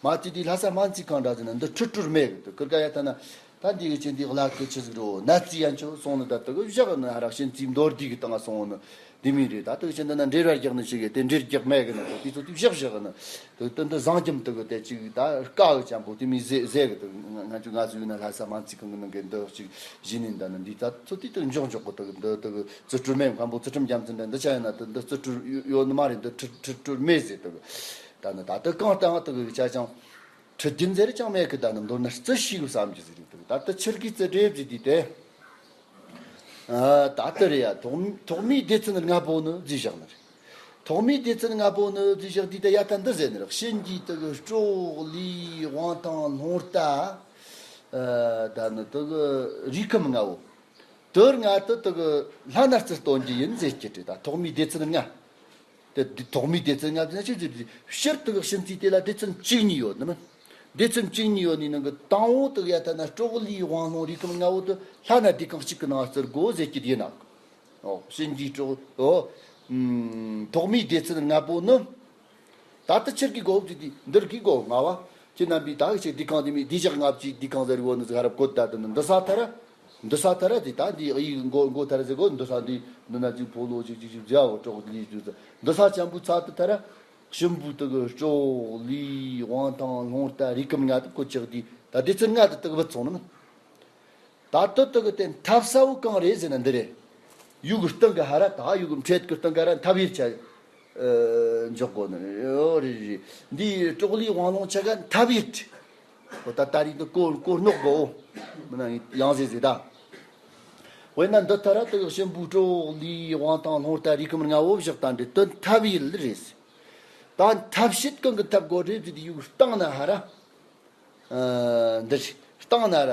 མ་ཅི་དེ་ལྷ་ས་སྨན་རྩིས་ཁང་འདྲ་ཟེར་ན་འདི་ཁྲིད་སྤྲོད་མེད་གི། དུ་ཀིར་ཀ་ཡ་ཐ་ན། ད་འདི་གི་ཆེ་འདི་གླ་གི་ཆི་ཟིག་རོ་ནད་རྩིས་ཡན་ཆོད་སོང་ནི། ད་དུ་གི་བཞག་ནི་ཧ་ར་བྱིན་རྩིས་མདོར་བསྡུས་གི་སྟེང་ང་སོང་ནི་འདི་མི་རེད། ད་དུ་གི་ཆེ་འདི་ན་འབྲེལ་བ་རྒྱག་ནི་ཞིག་གི་དེ་འབྲེལ་རྒྱག་མེད་གི་ནི། དུ་དེ་ཚོ་དེ་བཞག་བཞག་གི་ནི། དུ་དུ་འདི་བཟང་རྒྱམ་དུ་གི་དེ་ཅིག་ད་དཀའ་གི་ཅན་པོ་དེ་མི་ཟེ་ཟེ་གི། དུ་ང་ང་ཚོ་ང་ཚོ་ཡུལ་ན་ལྷ་ས་སྨན་རྩིས་ཁང་གི་ནང་གི་འདི་ཅིག་གཞི་ནས་འདི་ནི་འདི་ད་ཚོ་དེ་དུ་འཇོག་འཇོག་གི། དུ་གི་འདི་དུ་གི་རྩིས་སྤྲོད་མེད། མཁན་པོ་ཚུལ་ཁྲིམས་རྒྱལ་མཚན་འདྲ་འདི་ཆ་ཡིན་ན་དུ་འདི་རྩིས་སྤྲོད་ཡོད་ནི་མ་རེད། འདི་ཁྲིད་ཁྲིད་སྤྲོད་མེད་ཟེར། དུ་གི་ད་ནི་ད་དུ་གང་ལྟར་དུ་གི་ཆ་ཅང་ཁྲིད་རྒྱུན་ཟེར་ཅང་མེད་གི། ད་ནི་མདོར་ན་རྩིས་ཤིག་བསམ་གྱི་ཟེར་རེད། དུ་ད་དུ་ཕྱིར་གི་རྩིས་སྤྲོད་རྩིས་དུས་དེ། ཨ། ད་ལྟ་རེད་ཡ། ཐོག་ཐོག་མའི་སྡེ་ཚན་ལྔ་པོ་ནི་བརྩིས་བཞག་ནི་རེད། ཐོག་མའི་སྡེ་ཚན་ལྔ་པོ་ནི་བརྩིས་བཞག་དུས་ད་ཡ་ད་འདི་ཟེར་ནི་རེད། གཤིན་རྗེའི་དུ་གི་སྲོག་ལུས་དབང་ཐང་རླུང་རྟ། ཨ། ད་ནི་དུ་གི་རིགས་ཁམས་ལྔ་བོ། དུ་ལྔ་དུ་དུ་གི་ལྷ་ན་རྩིས་སྟོན་རྒྱུ་ཡིན་ཟེར་གྱི་རེད། ད་ཐོག་མའི་སྡེ་ཚན་ལྔ། དེ་དེ་ཐོག་མའི་སྡེ་ཚན་ལྔ་ཟེར་ན་ཅི་ཟེར་དེ། སྤྱིར་དུ་གི་བྱིན་རྩིས་དེ་ལ་སྡེ་ཚན་བཅུ་གཉིས་ཡོད་ནི་མིན། སྡེ་ཚན་བཅུ་གཉིས་ཡོད་ནི་ནང་གི་དང་པོ་དུ་གི་ཡ་ཐ་ན་སྲོག་ལུས་དབང་རླུང་རིགས་ཁམས་ལྔ་བོ་དུ་ལྷ་ན་སྡེ་ཁག་གཅིག་གི་ནང་བརྩི་དགོས་ཟེར་གྱི་དེ་ཡིན་ན། ཨོ། གཤིན་རྗེའི་སྲོག་ཨོ། ཐོག་མའི་སྡེ་ཚན་ལྔ་པོ་ནི། ད་ལྟ་ཕྱིར་གི་གོ་ཅི་དེ་འདིར་གི་གོ་ང་བ། ཁྱེད་རྣམ་པས་ད་གི་ཆེ་སྡེ་ཁང་དེ་མི་བདེ་འཇགས་ལྔ་བཅུའི་སྡེ་ཁང་ཟེར་བོ་ནི་ཟིག་ཧ་ར་བཀོད་ད་དུ་ནི་འདི་ས་ཐ་ར། འདི་ས་ཐ་ར་དེ་ད་འདི་ཨི་མགོ་མགོ་ཐ་ར་ཟེར་གོ། འདི་ས་འདི་འདི་ན་ཅིག་ཕོ་ལོ་ཅིག་ཅིག་ཅིག་བྱ་བོ་གྲོགས་ལི་ཅིག་ཟེར། འདི་ས་ཅན་པོའི་ཚ་དུ་ཐ་ར། གཤིན་པོའི་དུ་གི་སྲོག་ལུས་དབང་ཐང་རླུང་རྟ་རིགས་ཁམས་ལྔ་དུ་བཀོད་ཆགས་དེ་ད་སྡེ་ཚན་ལྔ་དུ་དུ་གི་བུད་སོང་ནི་མིན། ད་ལྟ་དུ་གི་དེ་འཐབ་ས་བོ་གང་རེད་ཟེར་ན་འདི་རེད། ཡུ་གུ་སྟེང་གི་ཧ་ར་ད་ཡུ་གུ་འཕྲེད་གི་སྟེང་གི་ཧ་ར་འཐབ་ཡེར་ཆ་འཇོག་གོ་ནི་རེད། རེད་རེད། འདི་སྲོག་ལུས་དབང་རླུང་ཆ་ག་འཐབ་ཡེར། ཨོ་ད་ད་རིང་དུ་གོ་གོ་ནོག་གོ། མི་ན་ཡང་ཟེར་ཟེར་ད། དཔེར་ན་འདི་ཐ་ར་དུ་གི་གཤིན་པོའི་སྲོག་ལུས་དབང་ཐང་རླུང་རྟ་རིགས་ཁམས་ལྔ་བོ་བཞག་ད་འདི་དུ་འཐབ་ཡེར་ལ་རེད། ད་འཐབ་བྱེད་གང་གི་འཐབ་དགོས་རེད་ཟེར་དུས་ཡུ་གུ་སྟེང་ན་ཧ་ར། ཨ། འདིར་སྟེང་ན་ར།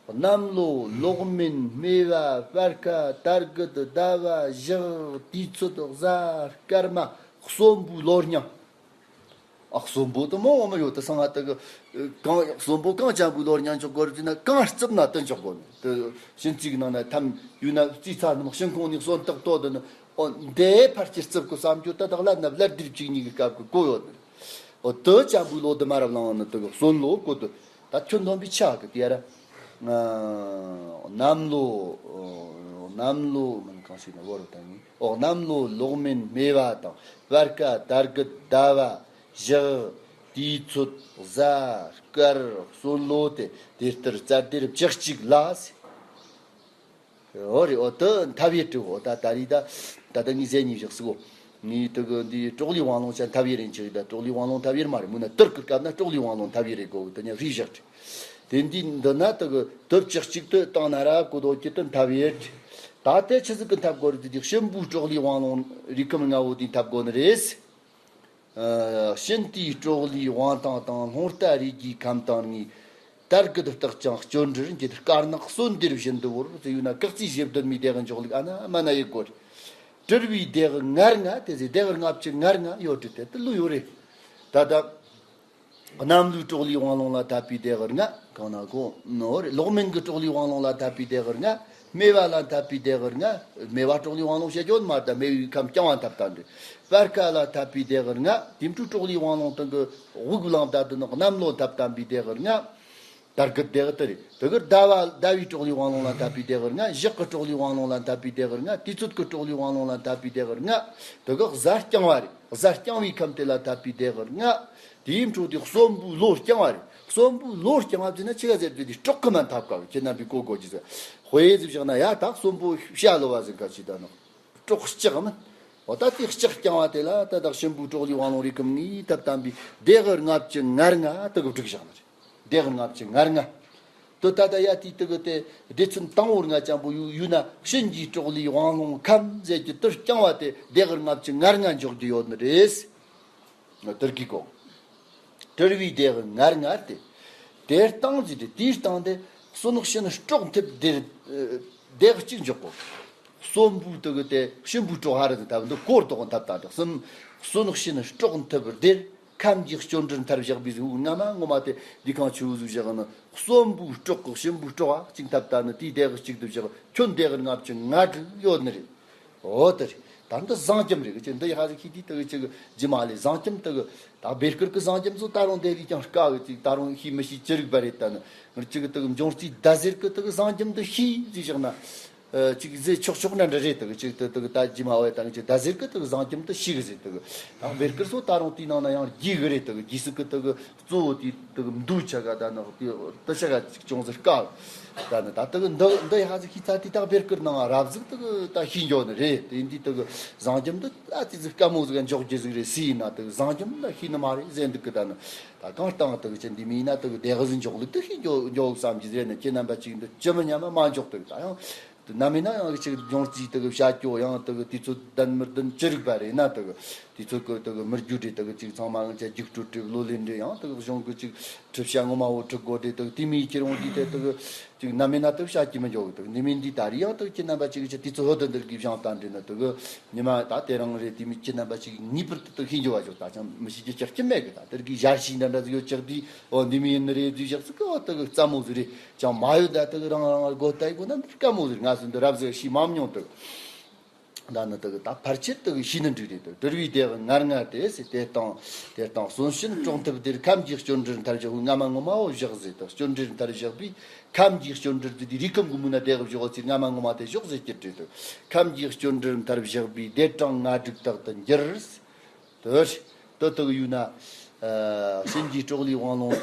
གནམ་ལོ། ལོག་མིན། སྨེ་བ། སྤར་ཁ། དར་གུད། ཟླ་བ། ཞག་དུས་ཚོད། གཟའ། སྐར་མ། གསོན་པོའི་ལོ་རྙིང་། ཨ། གསོན་པོ་དུ་མོ་འོ་མ་ཡོད་དུ་སང་ང་དུ་གི་གང་གསོན་པོ་གང་ཅན་པོའི་ལོ་རྙིང་འཇོག་དགོས་རེད་ཟེར་ན། གང་རྩིབ་ན་དུ་འཇོག་དགོས་ནི་དུ། བྱིན་རྩིས་ནང་ན་ཐམ་ཡུལ་ན་རྩིས་ཚ་ནི་མོ་ཤིང་ཁོང་ནི་གསོན་སྟེགས་ལྟོ་དུ་ནི། ཨོ་འདི་ཕར་གྱི་རྩིབ་གི་བསམ་རྒྱུ་ད་དག་ལ་ནབ་ལར་དིར་བཅུ་གཉིས་གི་སྐབས་གི་གོ་ཡོད་ནི། ཨོ་དུ་ཅན་པོའི་ལོ་དུ་མ་རབས་ལང་ནི་དུ་གི་གསོན་ལོ་གོ་དུ། ད་ཁྱོད་འདོན་པའི་ཆ་གི་དེ་ཡ་ར། གནམ་ལོ། གནམ་ལོ་མིན་གང་ཞིག་ན་བོར་བཏང་ངེ། ཨོ་གནམ་ལོ། ལོག་མིན། སྨེ་བ་དང་། སྤར་ཁ། དར་གུད། ཟླ་བ། ཞག་དུས་ཚོད། གཟའ། སྐར། གསོན་ལོ་དེ་དེ་ལྟར་རྩ་དེར་བཅུ་གཅིག་ལ་ཟེར། ཨོ་རེད། ཨོ་དུ་འཐབ་ཡེར་དུ། ཨོ་ད་ད་རེས་ད་ད་ད་ངས་ཟེར་ཉིན་བཞག་སི་གོ། ངས་དུ་གི་འདི་སྲོག་ལུས་དབང་རླུང་ཆ་འཐབ་ཡེར་རེད་ཅིག་ད་སྲོག་ལུས་དབང་རླུང་འཐབ་ཡེར་མ་རེད། མུ་ན་དུར་གི་སྐབས་ན་སྲོག་ལུས་དབང་རླུང་འཐབ་ཡེར་རེད་གོ། དུ་ཉ་རིས་བཞག་དེ་འདི་འདི་ན་དུ་གི་དུ་བཅུ་གཅིག་དུ་བཏང་ན་ར་གོ་དོ་ཀྱི་དུ་འཐབ་ཡེར། ད་དེ་ཆི་ཟིག་གི་འཐབ་དགོས་རེད་དུ། གཤིན་པོའི་སྲོག་ལུས་དབང་རླུང་རིགས་ཁམས་ལྔ་བོ་དེ་འཐབ་དགོས་ནི་རེད། ཨ། གཤིན་དུས་སྲོག་ལུས་དབང་ཐང་དང་། རླུང་རྟ་རིགས་ཀྱི་ཁམས་དང་ནི། དར་གུད་བརྟག་ཅིང་སྐྱོན་འདྲིར་འགྱེད། དཀར་ནག་གསོན་དེར་བཞིན་དུ་བོར་ཟེར་ཡོད་ན། སྐག་རྩིས་བཞི་བདུན་མའི་དེ་གི་འཇོག་ལུགས་ཨ་ན་མ་ན་ཡེ་གོ་རེད། དྲིལ་བུའི་དེ་གི་ངར་ལྔ་དེ་ཟེར། དེ་གི་ལྔ་བཅུ་ངར་ལྔ་ཡོད་དྲི་དེ་དུ་ལུ་ཡོད་རེད། ད་ད། གནམ་ལོའི་སྲོག་ལུས་དབང་རླུང་ལ་འཐབ་པའི་དེ་གི་ལྔ་གང་ན་གོ་ནོ་རེད། ལོག་མིན་གྱི་སྲོག་ལུས་དབང་རླུང་ལ་འཐབ་པའི་དེ་གི་ལྔ། སྨེ་བ་ལ་འཐབ་པའི་དེ་གི་ལྔ། སྨེ་བ་སྲོག་ལུས་དབང་རླུང་བཤད་རྒྱུ་མ་ད་སྨེ་བའི་ཁམས་རྐྱང་བ་འཐབ་ད་འདྲི། སྤར་ཁ་ལ་འཐབ་པའི་དེ་གི་ལྔ། དེ་འཕྲོ་སྲོག་ལུས་དབང་རླུང་སྟེང་གི་དབུགས་ལངས་ད་དུ་ནི་གནམ་ལོ་འཐབ་ད་པའི་དེ་གི་ལྔ། དར་གུད་དེ་གི་དེ་རེད། དེ་གི་ཟླ་བ་ཟླ་བའི་སྲོག་ལུས་དབང་རླུང་ལ་འཐབ་པའི་དེ་གི་ལྔ། ཞག་གི་སྲོག་ལུས་དབང་རླུང་ལ་འཐབ་པའི་དེ་གི་ལྔ། དུས་ཚོད་ཀྱི་སྲོག་ལུས་དབང་རླུང་ལ་འཐབ་པའི་དེ་གི་ལྔ། དེ་གི་གཟའ་རྐྱང་བ་རེད། གཟའ་རྐྱང་བའི་ཁམས་དེ་ལ་འཐབ་པའི་དེ་གི་ལྔ། དེའི་འཕྲོ་དེ་གསོན་པོའི་ལོ་རྐྱང་བ་རེད། གསོན་པོའི་ལོ་རྐྱང་བ་ཟེར་ན་ཆི་ག་ཟེར་དུས་དེ་སྲོག་གི་མ་འཐབ་ཀ་བ་ཁྱེད་རྣམ་པས་གོ་དགོས་ཀྱི་ཟེར། དཔེ་ཟིག་བཞག་ན་ཡ་ད་གསོན་པོ་བྱ་ལོ་བ་ཟེར་ག་ཅི་ད་ནོ། སྲོག་ལྕགས་མིན། འོ་ད་དེ་ལྕགས་རྐྱང་བ་དེ་ལ་ད་ད་གཤིན་པོའི་སྲོག་ལུས་དབང་རླུང་རིགས་ཁམས་ལྔས་འཐབ་བསྟན་པའི་དེ་གི་ལྔ་བཅུ་ང་ལྔ་དེ་གི་བསྒྲིགས་བཞག་ནི་རེད། དེ་གི་ལྔ་བཅུ་ང་ལྔ། དེ་ད་ད་ཡ་དེ་དེ་གི་དེ་སྡེ་ཚན་དང་པོ་ལྔ་ཅན་པོ་ཡུ་ཡུ་ན་གཤིན་རྗེའི་སྲོག་ལུས་དབང་རླུང་ཁམས་ཟེར་གྱི་དེ་རྐྱང་བ་དེ་དེ་གི་ལྔ་བཅུ་ང་ལྔ་འཇོག་རྒྱུ་ཡོད་ནི་རེད། དེར་གི་གོ། དྲིལ་བུའི་དེ་གི་ངར་ངར་ཏེ། དེར་བཏང་ཟིག་དེ་དེའི་སྟེང་དེ་གསོན་གཤིན་སྲོག་འཐིབས་དེར་དེ་གི་གཅིག་འཇོག་གོ། གསོན་པོའི་དེ་གི་དེ་གཤིན་པོའི་སྲོག་ཧ་ར་ཟིག་ཐབས་འདི་སྐོར་དོག་འཐབ་ད་དེ་གསོན་གཤིན་སྲོག་འཐིབས་དེར་ཁམས་ཀྱི་སྐྱོན་དྲིར་མཐར་བཞག་པའི་ཟིག་ངོ་མ་ངོ་མ་དེ་འདི་གང་ཆུ་ཟིག་བཞག་ནི་གསོན་པོའི་སྲོག་གི་གཤིན་པོའི་སྲོག་ཨ་གཅིག་འཐབ་ད་ནི་དེའི་དེ་གི་གཅིག་ཏུ་བཞག་ཁྱོན་དེ་གི་ལྔ་བཅུ་ང་དྲུག་ཡོད་ནི་རེད། ཨོ་དེ་རེད། ད་འདི་བཟང་རྐྱེན་རེད་གི་ཅིག་འདི་ཡ་ཧ་ཟིག་ཤི་དུས་དེ་གི་ཅིག་རྗེས་མ་ལས་བཟང་རྐྱེན་དེ་གི་ད་བེར་སྐུར་གི་བཟང་རྐྱེན་ཚོ་ད་རུང་དེ་ལས་ཀྱང་དཀའ་གི་ཅིག་ད་རུང་ཤི་མི་ཤི་ཅི་རིགས་པ་རེད། ད་ནི་ངར་ཅིག་གི་དེ་གི་འབྱུང་རྩིས་ཟླ་ཟེར་གི་དེ་གི་བཟང་རྐྱེན་དེ་ཤི་ཟིག་བཞག་ན། ཨ་ཅིག་ཟེར་ཆོག་ཆོག་ན་འདྲ་རེད། དེ་གི་ཅིག་དེ་དེ་གི་ད་རྗེས་མ་བས་ད་གི་ཅིག་ཟླ་ཟེར་གི་དེ་གི་བཟང་རྐྱེན་དེ་ཤི་གི་ཟེར། དེ་གི་ད་བེར་སྐུར་ཚོ་ད་རུང་དེའི་ནང་ན་ཡང་རྒྱས་གི་རེད། དེ་གི་རྒྱས་སྲིད་གི་དེ་གི་གཙོ་བོ་དེ་དེ་གི་མདོ་ཆ་ག་ད་ནི་དེ་དེ་ཆ་ག་ཅིག་ཅུང་ཟད་དཀའ། ད་ནི་ད་དེ་གི་འདི་འདི་ཡ་ཧ་ཟིག་ཤི་ཚ་དེ་ད་བེར་སྐུར་ནང་རབ་ཟིག་དེ་གི་ད་ཤི་འགྱོ་ནི་རེད། དེ་འདི་དེ་གི་བཟང་རྐྱེན་འདི་ཨ་ཙི་ཟིག་དཀའ་མོ་ཟིག་འཇོག་རྒྱུ་ཟིག་རེད་ཟེར་ན་དེ་གི་བཟང་རྐྱེན་ད་ཤི་ནི་མ་རེད་ཟེར་འདུག་གི། ད་ནི་ད་གང་ལྟར་དེ་གི་ཅི་འདི་མིན་ན་དེ་གི་བདེ་གི་ཟིག་འཇོག་ལུགས་དེ་ཤི་འགྱོ་འགྱོ་བསམ་གྱི་རེད། ནི་ཁྱེད་རྣམ་པ་ཅིག་འདི་ཅི་མི་སྙམ་མ་འཇོག་དེ་གི་ད་ཡང་། དེ་ནམ་ཡིན་ན་ཡང་ཅིག་འབྱུང་རྩིས་དེ་གི་བྱ་སྐྱོ་ཡང་དེ་གི་དུས་ཚོད་ལྡན་མི་ལྡན་ཅི་རིགས་པ་རེད་ན། དེ་གི་དུས་ཚོད་གི་དེ་གི་མི་རྒྱུ་འབྲས་དེ་གི་ཅིག་ཚང་མ་ཡང་ཅིག་རྒྱུགས་སྤྲོད་འགྲིག་ལོ་ལེན་འདྲེ་ཡང་དེ་གི་གཞུང་གི་ཅིག་གྲུབ་ཆ་ངོ་མ་བོ་གྲུབ་དགོས་དེ། དེ་གི་དེ་མིའི་ཁྱེར་འོང་དུས་དེ་དེ་གི་ཅིག་ནམ་ཡིན་ན་དེ་བྱ་སྐྱི་མི་འཇོག་གི། དེ་གི་ནི་མིན་དུས་ད་རེས་ཡང་དེ་གི་ཁྱེད་རྣམ་པ་ཅིག་གི་ཅི་དུས་ཚོད་ཧོད་དུ་འདིར་གི་བཞེངས་བཏང་འདྲེ་ན། དེ་གི་ཉི་མ་ད་དེ་རིང་རེད། དེ་མི་ཁྱེད་རྣམ་པ་ཅིག་ངེས་པར་དུ་དེ་གི་ཤེས་འཇོག་བ་ཅོག་ད་ཅང་མི་ཤེས་ཀྱི་ཅག་ཅི་མེད་གི། ད་དེར་གི་ཞར་ཤེས་འདྲ་འདྲ་ཟིག་ཡོད་ཅག་དུས་ཨོ་འདི་མི་ཡིན་ནི་རེད་དུས་ཅག་ཟིག་གི་ཨོ་དེ་གི་རྩ་མོ་ཟིག་རེད། ཅང་མ་ཡོད། ད་དེ་གི་རང་རང་སྒོ་ལྟ་ཡི་གོ་ན་འདི་དཀའ་མོ་ཟིག་ང་ཚོ་འདི་རབ་ཟིག་ཤེས་མ་མྱོང་། དེ་གི་ད་ནི་དེ་གི་ད་ཕལ་ཆེར་དེ་གི་ཤེས་ནི་འགྲིག་རེད། དེ་དུར་བའི་སྡེ་ངར་ངར་དེ་ཟེར། དེ་དང་དེ་དང་གསོན་བྱེད་གྲོང་ཐུབ་དེར་ཁམས་ཀྱི་སྐྱོན་འདྲེར་མཐར་བཞག་པའི་སྔ་མ་ངོ་མ་བོ་བཞག་ཟེར། དེ་སྐྱོན་འདྲེར་མཐར་བཞག་པའི་ཁམས་ཀྱི་སྐྱོན་འདྲེར་དེ་དེ་རིགས་ཁམས་གི་མུ་ན་དེ་གི་བཞག་ཚེ་སྔ་མ་ངོ་མ་དེ་བཞག་ཟེར་གྱི་རེད། དེ་ཁམས་ཀྱི་སྐྱོན་འདྲེར་མཐར་བཞག་པའི་སྡེ་དྲང་ང་དྲུག་དག་ཏུ་འགྱུར། དེ་དེ་དག་ཡོད་ན། ཨ་གཤིན་རྗེའི་སྲོག་ལས་དབང་ལོངས།